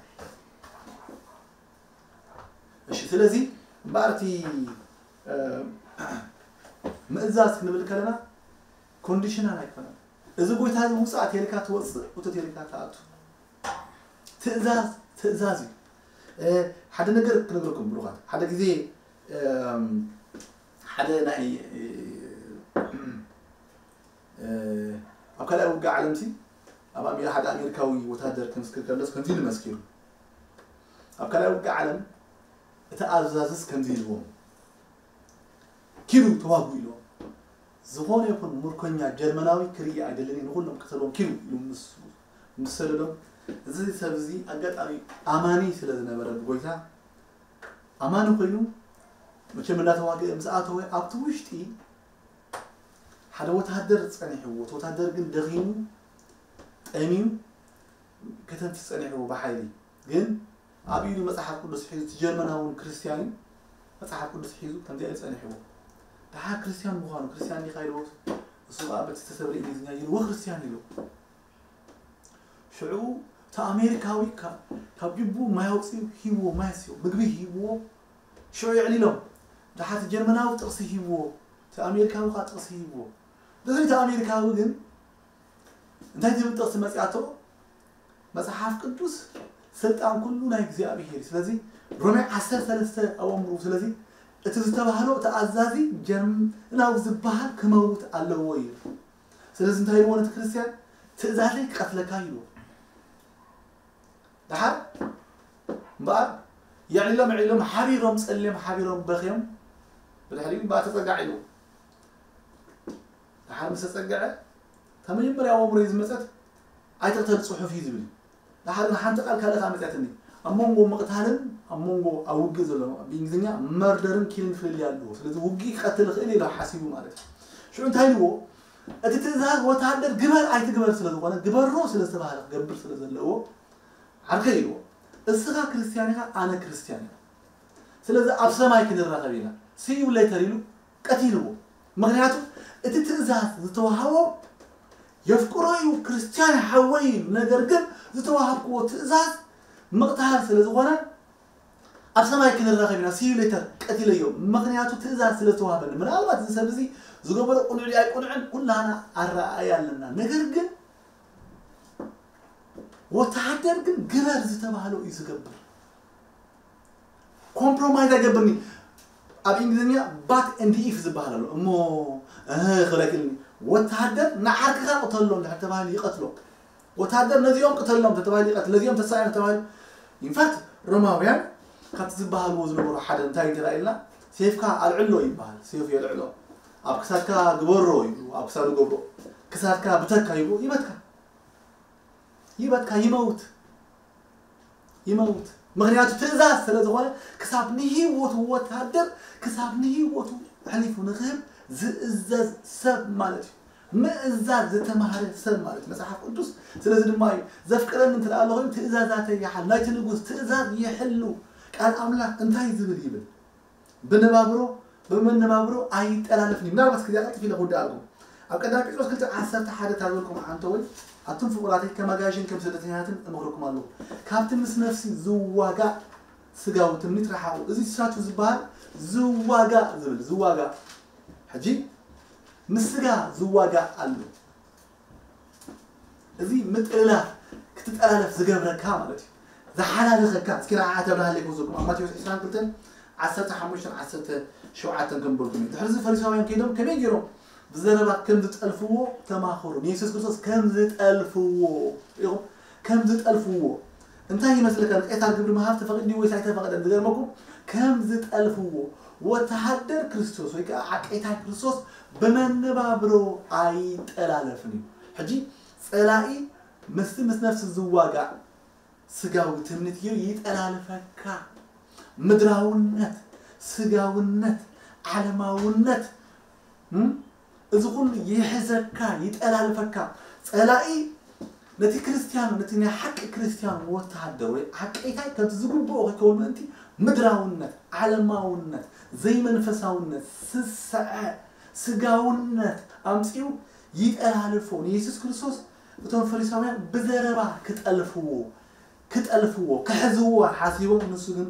እሺ፣ ስለዚ እምበኣር እቲ፣ እ፣ ምእዛዝ ክንብል ከለና ኮንዲሽናል ኣይኮነን። እዚ ጎይታ እዚ ውጻእ ተልካ ትወጽእ፣ እቶ ተልካ ትኣቱ። ትእዛዝ፣ ትእዛዝ እዩ። እ፣ ሓደ ነገር ክነግረኩም ብሩኻት። ሓደ ግዜ፣ እም፣ ሓደ ናይ፣ እ፣ እ፣ ኣብ ካልኣይ ውግእ ዓለምሲ ኣብ ኣሜ-፣ ሓደ ኣሜሪካዊ ወታደር ክምስክር ከሎስ ከምዚ ኢሉ መስኪሩ። ኣብ ካልኣይ ውግእ ዓለም እቲ ኣዛዝስ ከምዚ ኢልዎም፣ "ኪዱ ተዋጉ" ኢልዎም። ዝኾነ ይኹን ምርኮኛ ጀርመናዊ ክርኢ ኣይደልን እየ፣ ንኹሎም ቅተልዎም ኪዱ ኢሉ ምስ፣ ምስ ሰደዶም፣ እዚ ሰብ እዚ ኣጋጣሚ ኣማኒ ስለ ዝነበረ ብጎይታ ኣማኒ ኮይኑ፣ መቸም እንዳተዋግአ ምስ ኣተወ ኣብቲ ውሽጢ ሓደ ወታደር ጸኒሕዎ። እቲ ወታደር ግን ደኺሙ፣ ጠምዩ፣ ከተንፍስ ጸኒሕዎ ብሓይሊ። ግን ኣብ ኢዱ መጽሓፍ ቅዱስ ሒዙ፣ እቲ ጀርመናዊ እውን ክርስትያን እዩ፣ መጽሓፍ ቅዱስ ሒዙ ከምዚኣ እዩ ጸኒሕዎ። ደሓር ክርስትያን ምዃኑ፣ "ክርስትያን ዲኻ?" ኢልዎ። እሱ ከኣ በቲ ዝተሰብረ እንግሊዝኛ ይልዎ፣ "ክርስትያን" ኢልዎ። ሽዑ እቲ ኣሜሪካዊ ካብ፣ ካብ ጅቡ ማይ ኣውፂኡ ሂብዎ፣ ማይ ኣስዮ፣ ምግቢ ሂብዎ። ሽዑ የዕሊሎም። ደሓር እቲ ጀርመናዊ ጥቕሲ ሂብዎ፣ እቲ ኣሜሪካዊ ከዓ ጥቕሲ ሂብዎ። ድሕሪ እቲ ኣሜሪካዊ ግን እንታይ ዝብል ጥቕሲ መፂኣቶ? "መፅሓፍ ቅዱስ ስልጣን ኩሉ ናይ እግዚኣብሄር እዩ። ስለዚ ሮሜ ዓሰርተ ሰለስተ ኣብኡ ኣንብቡ። ስለዚ እቲ ዝተባህሎ፣ እቲ ኣዛዚ ጀርመናዊ ዝበሃል ክመውት ኣለዎ" እዩ። ስለዚ እንታይ ኢልዎ ነቲ ክርስትያን? "ትእዛዘይ ክቐትለካ" ኢልዎ። ደሓር እምበኣር የዕሊሎም፣ የዕሊሎም፣ ሓቢሮም ጸልዮም፣ ሓቢሮም በኽዮም። ብድሕሪኡ እምበኣር ተጸጋዕ ኢልዎ። ደሓር ምስ ተጸግዐ፣ እታ መጀመርያ ኣብ ኣእምሮይ ዝመጸት "ኣይትቕተል፣ ጽሑፍ እዩ" ዝብል እዩ። ደሓር ግን ሓንቲ ቃል ካልእ ከኣ መጺኣትኒ። ኣብ መንጎ ምቕታልን ኣብ መንጎ ኣብ ውግእ ዘሎ፣ ብእንግሊዝኛ መርደርን ኪልን ፍልልይ ኣለዎ። ስለዚ ውግእ ክቐትል ይኽእል ኢሉ ሓሲቡ ማለት እዩ። ሽዑ እንታይ ኢልዎ? እቲ ትእዛዝ ወተሃደር ግበር ኣይትግበር ስለ ዝኾነ፣ ግበሮ ስለ ዝተባህለ ክገብር ስለ ዘለዎ፣ ዓርከይ ኢልዎ፣ እስኻ ክርስትያን ኢኻ፣ ኣነ ክርስትያን እየ። ስለዚ ኣብ ሰማይ ክንራኸብ ኢና። See you later ኢሉ ቀቲልዎ። ምኽንያቱ እቲ ትእዛዝ ዝተዋህቦ የፍቅሮ እዩ፣ ክርስትያን ሓወይ እዩ። ነገር ግን ዝተዋሃብክዎ ትእዛዝ ምቕታል ስለ ዝኾነ ኣብ ሰማይ ክንራኸብ ኢና፣ see you later፣ ቀቲለዮ። ምኽንያቱ ትእዛዝ ስለ ዝተዋህበኒ። ምናልባት እዚ ሰብ እዚ ዝገበሮ ቅኑዕ ድዩ ኣይቅኑዕን ኩላና ኣረኣእያ ኣለና። ነገር ግን ወተሃደር ግን ግበር ዝተባህሎ እዩ ዝገብር። ኮምፕሮማይዝ ኣይገብርኒ። ኣብ እንግሊዝኛ but and if ዝበሃል ኣሎ። እሞ እህ ክብል ኣይክእልኒ። ወተሃደር ንዓርክኻ ቅተሎ እንድሕር ተባሂሉ ይቐትሎ። ወተሃደር ነዚኦም ቅተሎም ተተባሂሉ ይቐትል። ነዚኦም ተሳኢኖም ተባሂሉ። ኢንፋክት ሮማውያን ካብቲ ዝበሃልዎ ዝነበሩ ሓደ እንታይ ተራእየልና? ሴፍካ ኣልዕሎ ይበሃል። ሴፍ የልዕሎ። ኣብ ክሳድካ ግበሮ ይብሉ። ኣብ ክሳዱ ገብሮ። ክሳድካ ብተካ ይብሉ። ይበትካ። ይበትካ፣ ይመውት። ይመውት። ምኽንያቱ ትእዛዝ ስለ ዝኾነ ክሳብ ንህይወቱ ወታደር ክሳብ ንህይወቱ ኣሕሊፉ ንክህብ ዝእዘዝ ሰብ ማለት እዩ። ምእዛዝ ዝተማህረ ሰብ ማለት እዩ መጽሓፍ ቅዱስ። ስለዚ ድማ እዩ ዘፍቅረኒ እንተ ደኣ ኣሎ ኮይኑ ትእዛዛተይ ይሓል። ናይቲ ንጉስ ትእዛዝ ይሕሉ። ቃል ኣምላኽ እንታይ ዝብል ይብል? ብንባብሮ ብመነባብሮ ኣይጠላለፍን እዩ። ምናልባት ክዚኣ ቀልጥፍ ኢለ ክውድኣልኩም ኣብ ቀዳም ጴጥሮስ ክልተ ዓሰርተ ሓደ ታዘልኩም ኣንተ ወይ ኣቱም ፍቑራተይ ከም ኣጋይሽን ከም ስደተኛታትን እመኽረኩም ኣለኹ። ካብቲ ምስ ነፍሲ ዝዋጋእ ስጋዊ ትምኒት ረሓቑ። እዚ ሳቱ ዝበሃል ዝዋጋእ ዝብል ዝዋጋእ ሕጂ ምስ ስጋ ዝዋጋእ ኣሎ። እዚ ምጥልላፍ ክትጠላለፍ ዝገብረካ ማለት እዩ። ዝሓላልኸካ እስኪ ንዓዓ ተብርሃለይ ክወዘኩም ኣብ ማቴዎስ ዕስራን ክልተን ዓሰርተ ሓሙሽተን ዓሰርተ ሸውዓተን ከም በልኩም እዩ። ድሕሪ እዚ ፈሪሳውያን ከይዶም ከመይ ገይሮም ብዘረባ ከም ዝጠልፍዎ ተማኸሩ። ንየሱስ ክርስቶስ ከም ዝጠልፍዎ ኢኹም ከም ዝጠልፍዎ እንታይ ይመስለካ? ንቄሳር ግብሪ ምሃብ ተፈቒዱ ወይስ ኣይተፈቐደን? ዝገርመኩም ከም ዝጠልፍዎ ወተሃደር ክርስቶስ ወይ ከዓ ዓቀይታይ ክርስቶስ ብመነባብሮ ኣይጠላለፍን እዩ። ሕጂ ጸላኢ ምስቲ ምስ ነፍሲ ዝዋጋእ ስጋዊ ትምኒት ገይሩ ይጠላልፈካ። ምድራውነት፣ ስጋውነት፣ ዓለማውነት እም? እዚ ኩሉ ይሕዘካ፣ ይጠላልፈካ። ጸላኢ ነቲ ክርስትያን፣ ነቲ ናይ ሓቂ ክርስትያን ወተሃደር ወይ ዓቀይታይ ከምቲ ዝግብኦ ከይከውን ምእንቲ ምድራውነት፣ ዓለማውነት፣ ዘይመንፈሳውነት፣ ስስዐ፣ ስጋውነት ኣምጺኡ ይጠላልፎ። ንየሱስ ክርስቶስ እቶም ፈሪሳውያን ብዘረባ ክጠልፍዎ ክጠልፍዎ ክሕዝዎ ሓሲቦም ንሱ ግን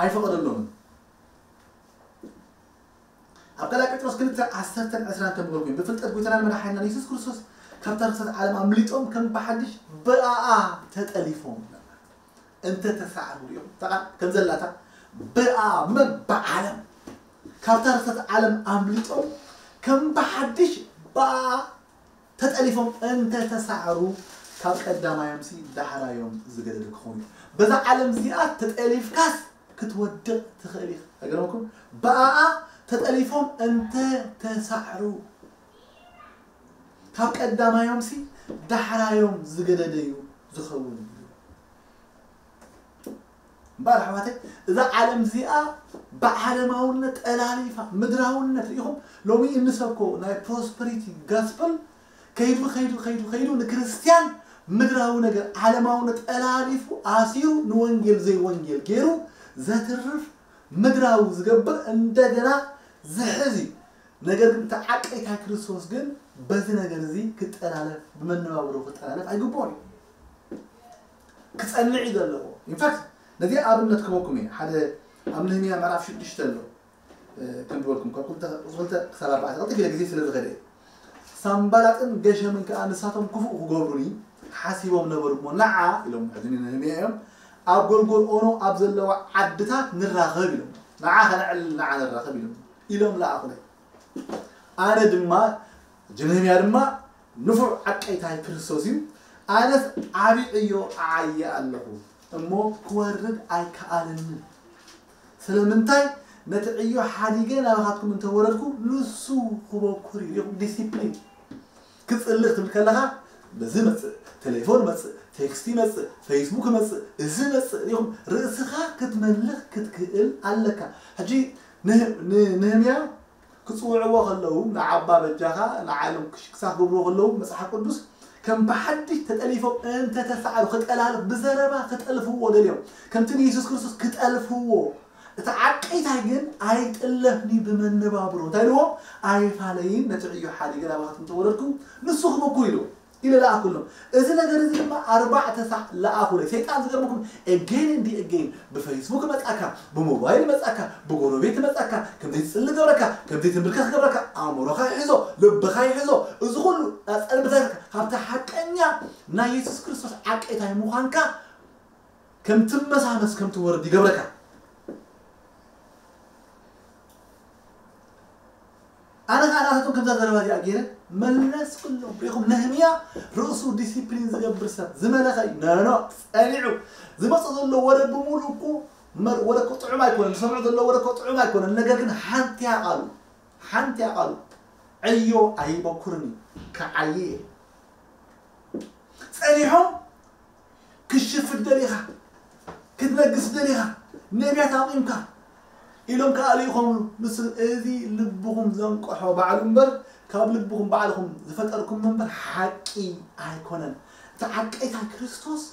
ኣይፈቐደሎምን። ኣብ ካልኣይ ጴጥሮስ ክልተ ዓሰርተን ዕስራን ከም ዝበልኩ ብፍልጠት ጎይታናን መድሓኒናን የሱስ ክርስቶስ ካብታ ርክሰት ዓለም ኣምሊጦም ከም ብሓድሽ ብኣኣ ተጠሊፎም እንተ ተሳዕሩ ሪኢኹም እታ ቃል ከም ዘላታ ብኣኣ ብመን ብዓለም ካብታ ርክሰት ዓለም ኣምሊጦም ከም ብሓድሽ ብኣኣ ተጠሊፎም እንተ ተሳዕሩ ካብ ቀዳማዮምሲ ዳሕራዮም ዝገደደ ክኾኑ እዩ። በዛ ዓለም እዚኣ ተጠሊፍካስ ክትወድቕ ትኽእል ኢኻ። ኣይገርመኩም? ብኣኣ ተጠሊፎም እንተ ተሳዕሩ ካብ ቀዳማዮምሲ ዳሕራዮም ዝገደደ እዩ ዝኸውን። እምበኣር ኣሕዋተይ እዛ ዓለም እዚኣ ብዓለማውነት ጠላሊፋ ምድራውነት ሪኢኹም ሎሚ እንሰብኮ ናይ ፕሮስፐሪቲ ጋስፐል ከይዱ ከይዱ ከይዱ ከይዱ ንክርስትያን ምድራዊ ነገር ዓለማውነት ጠላሊፉ ኣሲሩ ንወንጌል ዘይወንጌል ገይሩ ዘትርፍ ምድራዊ ዝገብር እንደገና ዝሕዝ እዩ። ነገር ግን እቲ ዓቀይታይ ክርስቶስ ግን በዚ ነገር እዚ ክጠላለፍ ብመነባብሮ ክጠላለፍ ኣይግብኦን እዩ። ክጸንዕ እዩ ዘለዎ። ኢንፋክት ነዚ ኣብነት ክበኩም እየ። ሓደ ኣብ ነህምያ ምዕራፍ ሽዱሽተ ኣሎ ከም ዝበልኩም ካብ ክልተ ክልተ ክሳብ ኣርባዕተ ቀልጢፍ ኢለ ግዜ ስለ ዝኸደ እዩ። ሳምባላጥን ገሸምን ከኣ ንሳቶም ክፉእ ክገብሩኒ ሓሲቦም ነበሩ እሞ ንዓ ኢሎም ሕዚ ነህምያ እዮም ኣብ ጎልጎል ኦኖ ኣብ ዘለዋ ዓድታት ንራኸብ ኢሎም ንዓ ከነዕልል ንዓ ንራኸብ ኢሎም ኢሎም ለኣኹለይ። ኣነ ድማ ጀነምያ ድማ ንፉዕ ዓቀይታይ ክርስቶስ እዩ። ኣነስ ዓቢ ዕዮ ኣዓየ ኣለኹ እሞ ክወርድ ኣይከኣለንን። ስለምንታይ ነቲ ዕዮ ሓዲገ ናባኻትኩም እንተወረድኩ ንሱ ክበኩር እዩ። ዲሲፕሊን ክጽልእ ክትብል ከለኻ በዚ መጽእ፣ ቴሌፎን መጽእ፣ ቴክስት ይመጽእ፣ ፌስቡክ መጽእ፣ እዚ መጽእ ኢኹም ርእስኻ ክትመልኽ ክትክእል ኣለካ። ሕጂ ንህምያ ክጽውዕዎ ከለዉ ንዓባ በጃኻ ንዓሎም ክሳብ ክገብርዎ ከለዉ መጽሓፍ ቅዱስ ከም ብሓድሽ ተጠሊፎም እንተተሳዕሩ ክጠላልፍ ብዘረባ ክጠልፍዎ ደልዮም ከምቲ ንየሱስ ክርስቶስ ክጠልፍዎ እቲ ዓቀይታይ ግን ኣይጥለፍኒ ብመነባብሮ እንታይ ኢልዎም ኣይፋለይን ነቲ ዕዮ ሓዲገ ናባኻትኩም ተወረድኩ ንሱ ክበኩር ኢልዎ ኢለ ለኣኩሎም። እዚ ነገር እዚ ድማ ኣርባዕተ ሳዕ ለኣኹለይ። ሰይጣን ዝገርመኩም again and again ብፌስቡክ መጻካ፣ ብሞባይል መጻካ፣ ብጎረቤት መጻካ፣ ከምዚ ትጽሊ ገብረካ፣ ከምዚ ትምልከት ገብረካ፣ ኣእምሮኻ ይሕዞ፣ ልብኻ ይሕዞ። እዚ ኩሉ ኣጸልምተካ ካብታ ሓቀኛ ናይ የሱስ ክርስቶስ ዓቀይታይ ምዃንካ ከም ትመሳመስ ከም ትወርድ ይገብረካ። ኣነ ከዓ ናታቶም ከምዛ ዘረባ እዚኣ ገይረ መለስኩሎም። ሪኹም ነህምያ ርእሱ ዲሲፕሊን ዝገብር ሰብ ዝመለኸ እዩ። ነኖ ጸኒዑ ዝመጽእ ዘሎ ወረ ብምሉእ እኮ መር- ወረ እኮ ጥዑም ኣይኮነን። ዝሰምዑ ዘሎ ወረ እኮ ጥዑም ኣይኮነን። ነገር ግን ሓንቲ እያ ቃሉ፣ ሓንቲ እያ ቃሉ። ዕዮ ኣይበኩርን እዩ፣ ክዓዪ እየ። ጸኒሖም ክሽፍት ደሊኻ፣ ክትነግስ ደሊኻ፣ ነቢያት ኣቑምካ ኢሎም ከኣ ልኢኾምሉ። ንሱ እዚ ልብኹም ዘንቅሖ ባዕሉ እምበር ካብ ልብኹም ባዕልኹም ዝፈጠርኩም እምበር ሓቂ ኣይኮነን። እቲ ዓቀይታ ክርስቶስ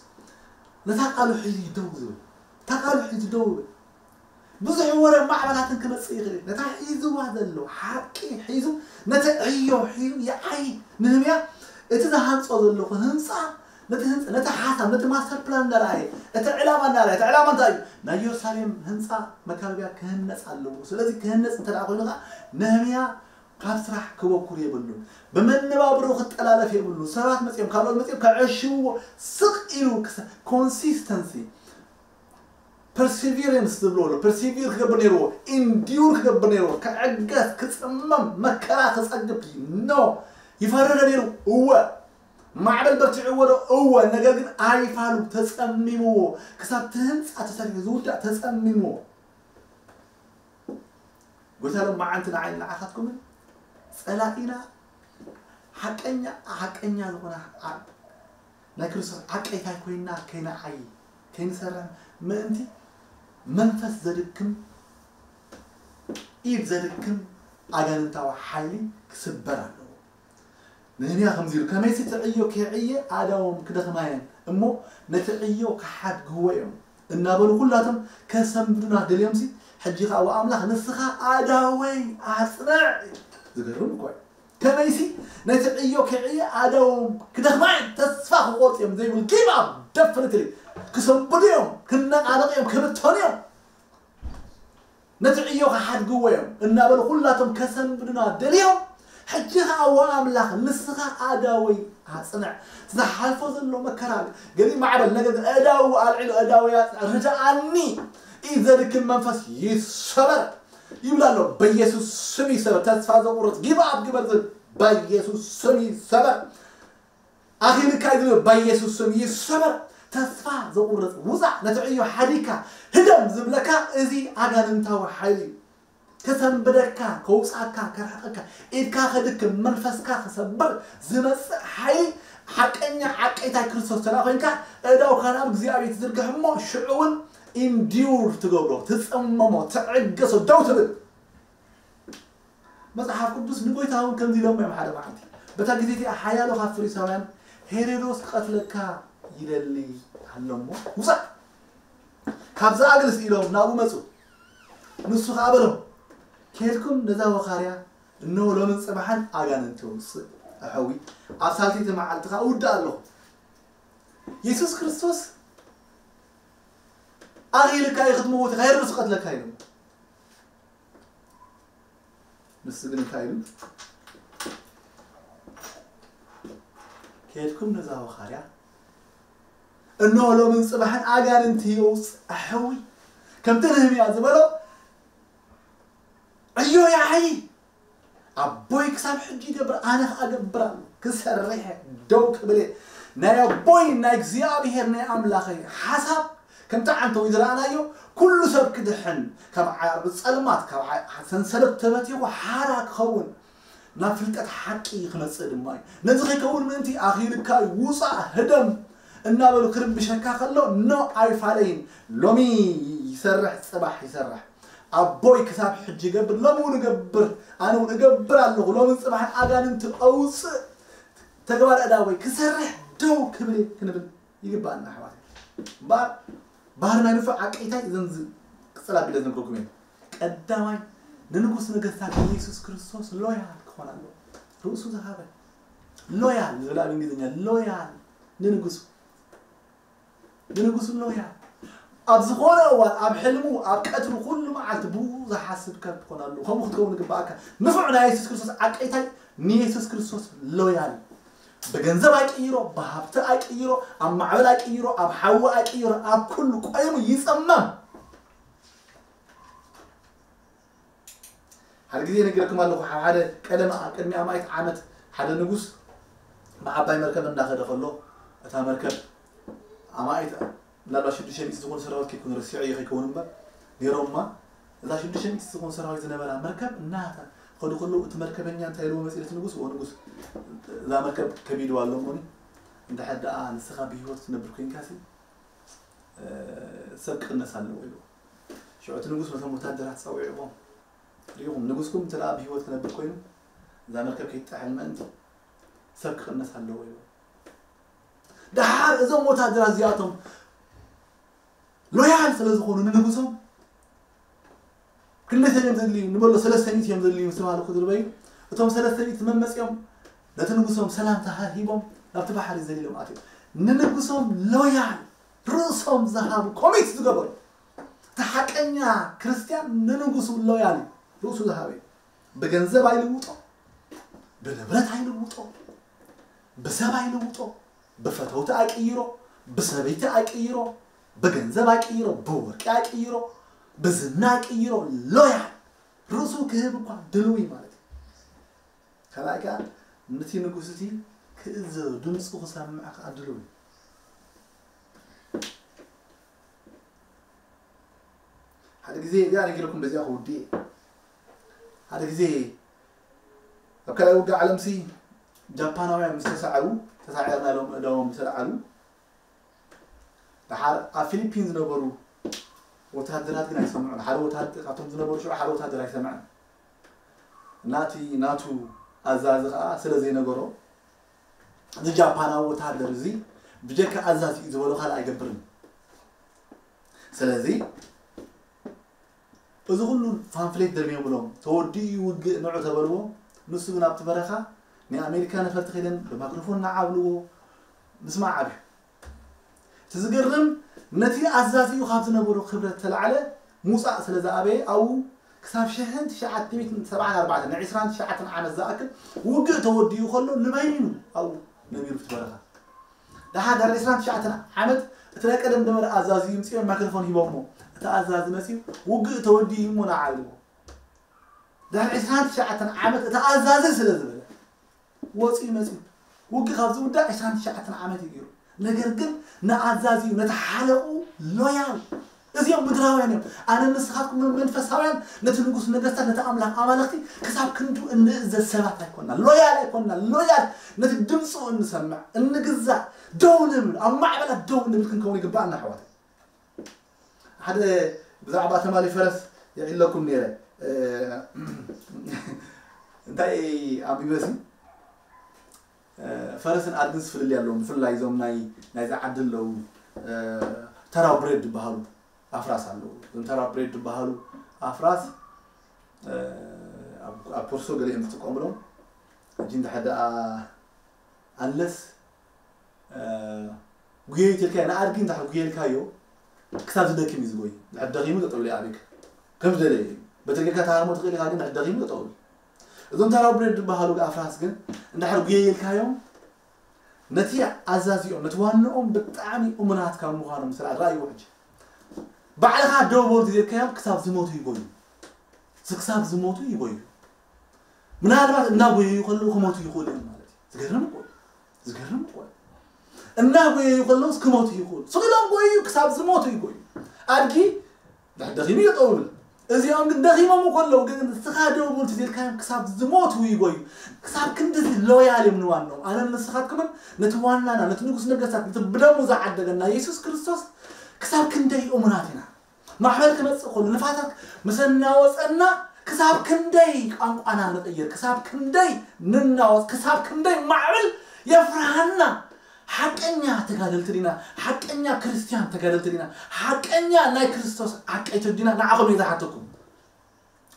ነታ ቃሉ ሒዙ እዩ ደው ዝብል። እታ ቃሉ ሒዙ ደው ይብል። ብዙሕ ወረ ማዕበላትን ክመጽእ ይኽእል እዩ። ነታ ሒዝዋ ዘሎ ሓቂ ሒዙ፣ ነቲ ዕዮ ሒዙ ይዓዪ። ንህምያ እቲ ዝሃንጾ ዘለኹ ህንጻ፣ ነቲ ህንጻ፣ ነቲ ሓሳብ፣ ነቲ ማስተር ፕላን እናረኣየ፣ እቲ ዕላማ እናረኣየ፣ እቲ ዕላማ እንታይ እዩ? ናይ ኢየሩሳሌም ህንጻ መካበብያ ክህነጽ ኣለዎ። ስለዚ ክህነጽ እንተ ደኣ ኮይኑ ኸዓ ነህምያ ካብ ስራሕ ክበኩር የብሉን። ብመነባብሮ ክጠላለፍ የብሉን። ሰባት መጺኦም፣ ካልኦት መጺኦም ከዕሽውዎ ስቕ ኢሉ ክሰ-፣ ኮንሲስተንሲ ፐርሲቪረንስ ዝብሎ ኣሎ። ፐርሲቪር ክገብር ነይርዎ፣ ኢንዲዩር ክገብር ነይርዎ፣ ክዕገስ፣ ክጽመም፣ መከራ ክጸግብ። ኖ፣ ይፈርድ ነይሩ። እወ፣ ማዕበል በርቲዕዎ ዶ? እወ፣ ነገር ግን ኣይፋሉ፣ ተጸሚምዎ። ክሳብ እቲ ህንጻ ተሰሪሑ ዝውዳእ ተጸሚምዎ። ጎይታ ሎም መዓንቲ ንዓይ ንዓኻትኩምን ጸላኢና ሓቀኛ፣ ሓቀኛ ዝኾነ ዓ-፣ ናይ ክርስቶስ ዓቀይታይ ኮይና ከይንዓዪ፣ ከይንሰርሕ ምእንቲ መንፈስ ዘድክም፣ ኢድ ዘድክም ኣጋንንታዊ ሓይሊ ክስበር ኣለዎ። ነህምያ ከምዚ ኢሉ፣ ከመይሲ እቲ ዕዮ ከይዕየ ኣእዳዎም ክደኽማ እየን እሞ ነቲ ዕዮ ክሓድግዎ እዮም እናበሉ ኩላቶም ከሰንብዱና ደልዮምሲ፣ ሕጂ ኸዓ ወኣምላኽ ንስኻ ኣእዳወይ ኣጽንዕ። ዝገርም እኮ እዩ። ከመይሲ ነቲ ዕዮ ከይዕየ ኣእዳዎም ክደኽማ እየን፣ ተስፋ ክቆርጹ እዮም ዘይብል ጊቭ ኣፕ ደፍንትሊ ክሰንብዱ እዮም፣ ክነቓነቑ እዮም፣ ክብተኑ እዮም። ነቲ ዕዮ ክሓድግዎ እዮም እናበሉ ኩላቶም ከሰንብዱና ደልዮም፣ ሕጂ ኸዓ ወኣምላኽ ንስኻ ኣእዳወይ ኣጽንዕ። ዝሓልፎ ዘሎ መከራ ገሊእ ማዕበል ነገር ግን ኣእዳዉ ኣልዒሉ ኣእዳወይ ኣጽንዕ። ርድኣኒ። ኢድ ዘድክም መንፈስ ይሰበር ይብል ኣሎ። በኢየሱስ ስም ይሰበር። ተስፋ ዘቑርጽ ጊቭ ኣፕ ግበር ዝብል በኢየሱስ ስም ይሰበር። ኣኺልካ እዩ ዝብል በኢየሱስ ስም ይሰበር። ተስፋ ዘቑርጽ ውጻእ፣ ነቲ ዕዮ ሓዲግካ ህደም ዝብለካ እዚ ኣጋንንታዊ ሓይሊ እዩ። ከሰንብደካ፣ ከውጻካ፣ ከርሕቀካ፣ ኢድካ ከድክም፣ መንፈስካ ክሰብር ዝመጽእ ሓይሊ ሓቀኛ ዓቀይታይ ክርስቶስ ተላ ኮይንካ፣ እዳውካ ናብ እግዚኣብሔር ትዝርግሕ እሞ ሽዑ እውን ኢንዲዩር ትገብሮ፣ ትጽመሞ፣ ትዕገሶ፣ ደው ትብል። መጽሓፍ ቅዱስ ንጎይታ እውን ከምዚ ኢሎሞ እዮም ሓደ መዓልቲ። በታ ግዜ እቲኣ ሓያሎ ካብ ፈሪሳውያን፣ "ሄሮዶስ ክቐትለካ ይደሊ ኣሎ እሞ ውጻእ፣ ካብዚ ኣግልስ" ኢሎም ናብኡ መጹ። ንሱ ኸኣ በሎም፣ "ኬድኩም ነዛ ወኻርያ፣ እንሆ ሎምን ጽባሕን ኣጋንንቲ የውጽእ፣ ኣሕዊ፣ ኣብ ሳልሰይቲ መዓልቲ ኸኣ እውድኣ ኣለኹ።" የሱስ ክርስቶስ ኣኺልካ ኢኻ ክትመውት ኢኻ፣ ሄሮድስ ክቐትለካ ኢሉ። ንሱ ግን እንታይ ኢሉ? "ኬድኩም ነዛ ወኻርያ፣ እንሆ ሎምን ጽባሕን ኣጋንንቲ የውጽእ፣ ኣሕዊ፣ ከምቲ ነህምያ ዝበሎ ዕዮ ይዓዪ። ኣቦይ ክሳብ ሕጂ ይገብር፣ ኣነ ኸኣ እገብር ኣሎ። ክሰርሕ እየ፣ ደው ክብል እየ። ናይ ኣቦይ ናይ እግዚኣብሔር ናይ ኣምላኸይ ሓሳብ ከምቲ ዓንተዊ ዝረኣናዮ፣ ኩሉ ሰብ ክድሕን፣ ካብ ዓርቢ ጸልማት፣ ካብ ዓ-፣ ሰንሰለት ተበቲኹ ሓራ ክኸውን፣ ናብ ፍልጠት ሓቂ ክመጽእ ድማ እዩ። ነዚ ከይከውን ምእንቲ ኣኺልካ ውጻእ፣ ህደም እናበሉ ክርብሸካ ከሎ፣ ኖ ኣይፋለይን። ሎሚ ይሰርሕ፣ ጽባሕ ይሰርሕ። ኣቦይ ክሳብ ሕጂ ይገብር፣ ሎሚ እውን እገብር፣ ኣነ እውን እገብር ኣለኹ። ሎምን ጽባሕን ኣጋንንቲ ኣውጽእ፣ ተግባር ኣእዳወይ ክሰርሕ ደው ክብል እየ ክንብል ይግባኣና ኣሕዋት። እምበኣር ባህሪ ናይ ንፉዕ ዓቀይታይ እዘን ዝ-፣ ቅጽል ኣቢለ ዝነግረኩም እየ። ቀዳማይ ንንጉስ ነገስታት ንየሱስ ክርስቶስ ሎያል ክኾን ኣለዎ። ርእሱ ዝሃበ፣ ሎያል ዝብል ኣብ እንግሊዝኛ ሎያል ንንጉሱ ንንጉሱ ሎያል ኣብ ዝኾነ እዋን ኣብ ሕልሙ ኣብ ቀትሩ ኩሉ መዓልቲ ብኡ ዝሓስብ ከብ ክኾን ኣለዎ። ከምኡ ክትከውን ይግባኣካ። ንፉዕ ናይ የሱስ ክርስቶስ ዓቀይታይ ንየሱስ ክርስቶስ ሎያል ብገንዘብ ኣይቅይሮ፣ ብሃብቲ ኣይቅይሮ፣ ኣብ ማዕበል ኣይቅይሮ፣ ኣብ ሓዊ ኣይቅይሮ፣ ኣብ ኩሉ ቆይሙ ይጸመም። ሓደ ግዜ ነጊረኩም ኣለኹ። ሓደ ቀደም ቅድሚ ኣማኢት ዓመት ሓደ ንጉስ ብዓባይ መርከብ እንዳኸደ ከሎ እታ መርከብ ኣማኢት ምናልባት ሽዱሽተ ሚእቲ ዝኾኑ ሰራዊት ከይኮኑ ረሲዐዮ ከይከውን እምበር ነይሮማ እዛ ሽዱሽተ ሚእቲ ዝኾኑ ሰራዊት ዝነበራ መርከብ እናታ ከዱ ከለዉ እቲ መርከበኛ እንታይ ኢልዎ መፅእ እቲ ንጉስ ዎ ንጉስ እዛ መርከብ ከቢድዋ ኣሎ እሞኒ እንድሕር ደኣ ንስኻ ብህይወት ትነብር ኮይንካሲ ሰብ ክቕነስ ኣለዎ ኢልዎ ሽዑ እቲ ንጉስ ነቶም ወታደራት ፀዊዕዎም ሪኢኹም ንጉስኩም እንተ ብህይወት ክነብር ኮይኑ እዛ መርከብ ከይትጥሕል ምእንቲ ሰብ ክቕነስ ኣለዎ ኢሉ። ደሓር እዞም ወታደራት እዚኣቶም ሎያል ስለ ዝኾኑ ንንጉሶም ክንደይ እዮም ዘድልዩ ንበሎ ሰለስተ ሚእቲ እዮም ዘድልዩ ምስ ተባሃሉ ክዝርበዩ እቶም ሰለስተ ሚእቲ መመፂኦም ነቲ ንጉሶም ሰላምታ ሂቦም ናብቲ ባሕሪ ዘሊሎም ኣትዮም ንንጉሶም ሎያል ርእሶም ዝሃቡ ኮሚት ዝገበሩ እቲ ሓቀኛ ክርስትያን ንንጉሱ ሎያል እዩ ርእሱ ዝሃበ እዩ ብገንዘብ ኣይልውጦ ብንብረት ኣይልውጦ ብሰብ ኣይልውጦ ብፈተውቲ ኣይቅይሮ ብሰበይቲ ኣይቅይሮ ብገንዘብ ኣይቅይሮ ብወርቂ ኣይቅይሮ ብዝና ኣይቅይሮ ሎያል ርእሱ ክህብ እኳ ድልው እዩ ማለት እዩ ካልኣይ ከዓ ነቲ ንጉስ እቲ ክእዘ ድምፁ ክሰምዕ ከዓ ድልው እዩ ሓደ ግዜ እዚኣ ነጊረኩም በዚኣ ክውድእ ሓደ ግዜ ኣብ ካልኣይ ውግእ ዓለምሲ ጃፓናውያን ምስ ተሳዕሩ ተሳዒርና ኢሎም እዳዎም ምስ ኣልዓሉ ደሓር ኣብ ፊሊፒን ዝነበሩ ወታደራት ግን ኣይሰምዑን ሓደ ወታደር ካብቶም ዝነበሩ ሽዑ ሓደ ወታደር ኣይሰምዐን እና እቲ ናቱ ኣዛዚ ከዓ ስለ ዘይነገሮ እዚ ጃፓናዊ ወታደር እዚ ብጀካ ኣዛዚ እዩ ዝበሎ ካልእ ኣይገብርን ስለዚ እዚ ኩሉ ፓምፍሌት ደርብዮምሎም ተወዲኡ እዩ ውግእ ንዑ ተበልዎ ንሱ ግን ኣብቲ በረኻ ናይ ኣሜሪካ ነፈርቲ ከይደን ብማይክሮፎን እናዓብልዎ ምስማዕ ኣብዩ እቲ ዝገርም ነቲ ኣዛዚኡ ካብ ዝነበሮ ክብረት ተላዕለ ሙፃእ ስለ ዝኣበየ ኣብኡ ክሳብ ሽሕን ትሽዓተ ሚእትን ሰብዓን ኣርባዕተን ን ዕስራን ትሽዓተን ዓመት ዝኣክል ውግእ ተወዲኡ ከሎ ንበይኑ ኣብኡ ነቢሩ እቲ በረኻ ደሓር ድሕሪ ዕስራን ትሽዓተን ዓመት እቲ ናይ ቀደም ነበረ ኣዛዚ ይምፅኦ ማይክሮፎን ሂቦሞ እቲ ኣዛዚ መፅኡ ውግእ ተወዲኡ እሞ ንዓ ኢልዎ ድሕሪ ዕስራን ትሽዓተን ዓመት እቲ ኣዛዚ ስለ ዝበለ ወፂኡ መፅኡ ውግእ ካብ ዝውዳእ ዕስራን ትሽዓተን ዓመት እዩ ገይሩ ነገር ግን ንኣዛዚኡ ነቲ ሓለቑ ሎያል እዚኦም ምድራውያን እዮም ኣነ ንስኻትኩም መንፈሳውያን ነቲ ንጉስ ነገስታት ነቲ ኣምላኽ ኣማልኽቲ ክሳብ ክንዱ እንእዘዝ ሰባት ኣይኮንና ሎያል ኣይኮንና ሎያል ነቲ ድምፁ እንሰምዕ እንግዛእ ደው ንብል ኣብ ማዕበላት ደው ንብል ክንከውን ይግባኣና ኣሕዋት ሓደ ብዛዕባ ተማሊ ፈረስ የዒለኩም ነይረ እንታይ ኣንቢበሲ ፈረስን ኣድግን ዝፍልልያ ኣለዎም ብፍላይ እዞም ናይ ናይዚ ዓዲ ኣለዉ ተራው ብሬድ ዝበሃሉ ኣፍራስ ኣለዉ እዞም ተራው ብሬድ ዝበሃሉ ኣፍራስ ኣብ ኮርሶ ገሊኦም ዝጥቀምሎም ሕጂ እንድሕር ደኣ ኣንለስ ጉየዩ ትልካዮ ንኣድጊ እንድሕር ጉየልካዮ ክሳብ ዝደክም እዩ ዝጎይ እንድሕር ደኺሙ ጠጠው ኢሉ ኣቤክ ከም ዝደለየ እዩ በትሪ ጌርካ ትሃርሞ ትኽእል ኢኻ ግን እንድሕር ደኺሙ ጠጠው ኢሉ እዞም ተራው ብሬድ ዝበሃሉ ኣፍራስ ግን እንድሕር ጉየየልካዮም ነቲ ኣዛዚኦም ነቲ ዋንኦም ብጣዕሚ እሙናት ካብ ምዃኖም ስለ ኣድራእይዎ ሕጂ ባዕልኻ ደው በሉ ተዘይልካዮም ክሳብ ዝሞቱ ይጎዩ ክሳብ ዝሞቱ ይጎዩ ምናልባት እናጎየዩ ከለዉ ክሞቱ ይኽእሉ እዮም ማለት እዩ ዝገርም እኮ ዝገርም እኮ እናጎየዩ ከለዉስ ክሞቱ ይኽእሉ ስቕ ኢሎም ጎዩ ክሳብ ዝሞቱ ይጎዩ ኣድጊ ድሕር ደኺሙ ይጠውብል እዚኦም ግን ደኺሞም ከለዉ ግን ንስኻ ደው በሉ ተዘይልካዮም ክሳብ ዝሞቱ ይጎዩ ክሳብ ክንድዚ ሎያል እዮም ንዋኖም ኣነን ንስኻትኩምን ነቲ ዋናና ነቲ ንጉስ ነገስታት ነቲ ብደሙ ዝዓደገና የሱስ ክርስቶስ ክሳብ ክንደይ እሙናት ኢና ማዕበል ክመጽእ ከሎ ንፋሳት ምስ እናወጸና ክሳብ ክንደይ ቋንቋና ንቕይር ክሳብ ክንደይ ንናወጽ ክሳብ ክንደይ ማዕበል የፍርሃና ሓቀኛ ተጋደልቲ ዲና ሓቀኛ ክርስትያን ተጋደልቲ ዲና ሓቀኛ ናይ ክርስቶስ ዓቀይቶ ዲና ንዓኹም እየ ዝሓተኩም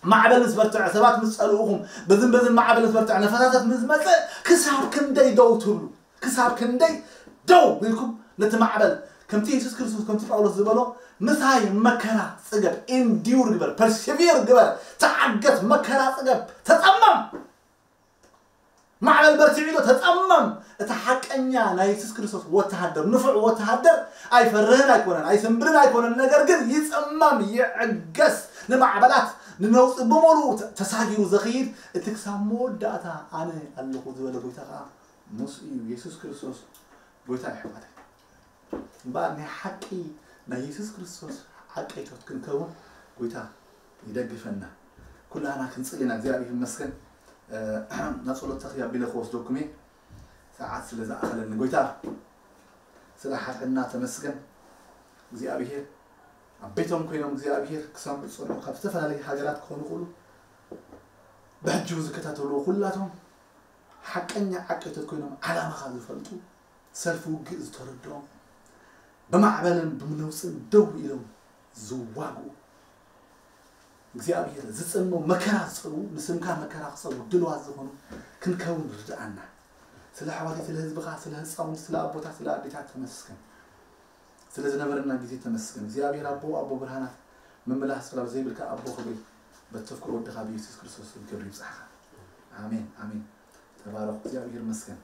ማዕበል ምስ በርትዐ፣ ሰባት ምስ ጸልኡኹም፣ በዝን በዝን ማዕበል ምስ በርትዐ፣ ነፈሳታት ምስ መጸ፣ ክሳብ ክንደይ ደው ትብሉ? ክሳብ ክንደይ ደው ኢልኩም ነቲ ማዕበል፣ ከምቲ የሱስ ክርስቶስ፣ ከምቲ ጳውሎስ ዝበሎ፣ ምሳይ መከራ ጽገብ፣ ኢንዲውር ግበር፣ ፐርሲቪር ግበር፣ ተዓገስ፣ መከራ ጽገብ፣ ተጸመም። ማዕበል በርቲዑ ኢሉ ተጸመም። እቲ ሓቀኛ ናይ የሱስ ክርስቶስ ወተሃደር፣ ንፉዕ ወተሃደር ኣይፈርህን ኣይኮነን፣ ኣይስንብድን ኣይኮነን፣ ነገር ግን ይጽመም፣ ይዕገስ። ንማዕበላት፣ ንነውጺ ብምሉኡ ተ-፣ ተሳጊሩ ዘኽይድ፣ እቲ ክሳብ መወዳእታ ኣነ ኣለኹ ዝበለ ጎይታ ከኣ ምስኡ እዩ። የሱስ ክርስቶስ ጎይታ እዩ፣ ኣሕዋተይ። እምበኣር ናይ ሓቂ ናይ የሱስ ክርስቶስ ዓቀይቶት ክንከውን ጎይታ ይደግፈና። ኩላና ክንጽሊ ኢና። እግዚኣብሔር ይመስገን። እ፣ ናብ ጸሎት ተኽይ ኣቢለ ክወስደኩም እየ፣ ሰዓት ስለ ዝኣኸለኒ። ጎይታ፣ ስለ ሓድሕድና ተመስገን። እግዚኣብሔር ኣብ ቤቶም ኮይኖም እግዚኣብሔር ክሰምዑ ዝጸንሑ ካብ ዝተፈላለዩ ሃገራት ክኾኑ ይኽእሉ፣ ብሕጂ እውን ዝከታተልዎ ኩላቶም ሓቀኛ ዓቀይቶት ኮይኖም ዓላማኻ ዝፈልጡ፣ ሰልፊ ውግእ ዝተረድኦም፣ ብማዕበልን ብነውጽን ደው ኢሎም ዝዋግኡ፣ እግዚኣብሔር ዝጸልሞ መከራ ዝጸልዉ፣ ንስምካ መከራ ክጸልዉ ድልዋት ዝኾኑ ክንከውን ርድኣና። ስለ ኣሕዋተይ፣ ስለ ህዝብኻ፣ ስለ ህፃውንቲ፣ ስለ ኣቦታት፣ ስለ ኣዴታት ተመስገን። ስለ ዝነበረና ግዜ ተመስገን። እግዚኣብሔር ኣቦ፣ ኣቦ ብርሃናት፣ ምምላስ ጸላም ዘይብልካ ኣቦ ክብሪ፣ በተፍቅሮ ወድኻ ብየሱስ ክርስቶስ ስም ክብሪ ይብጻሕኻ። ኣሜን፣ ኣሜን። ተባረኹ። እግዚኣብሔር ይመስገን።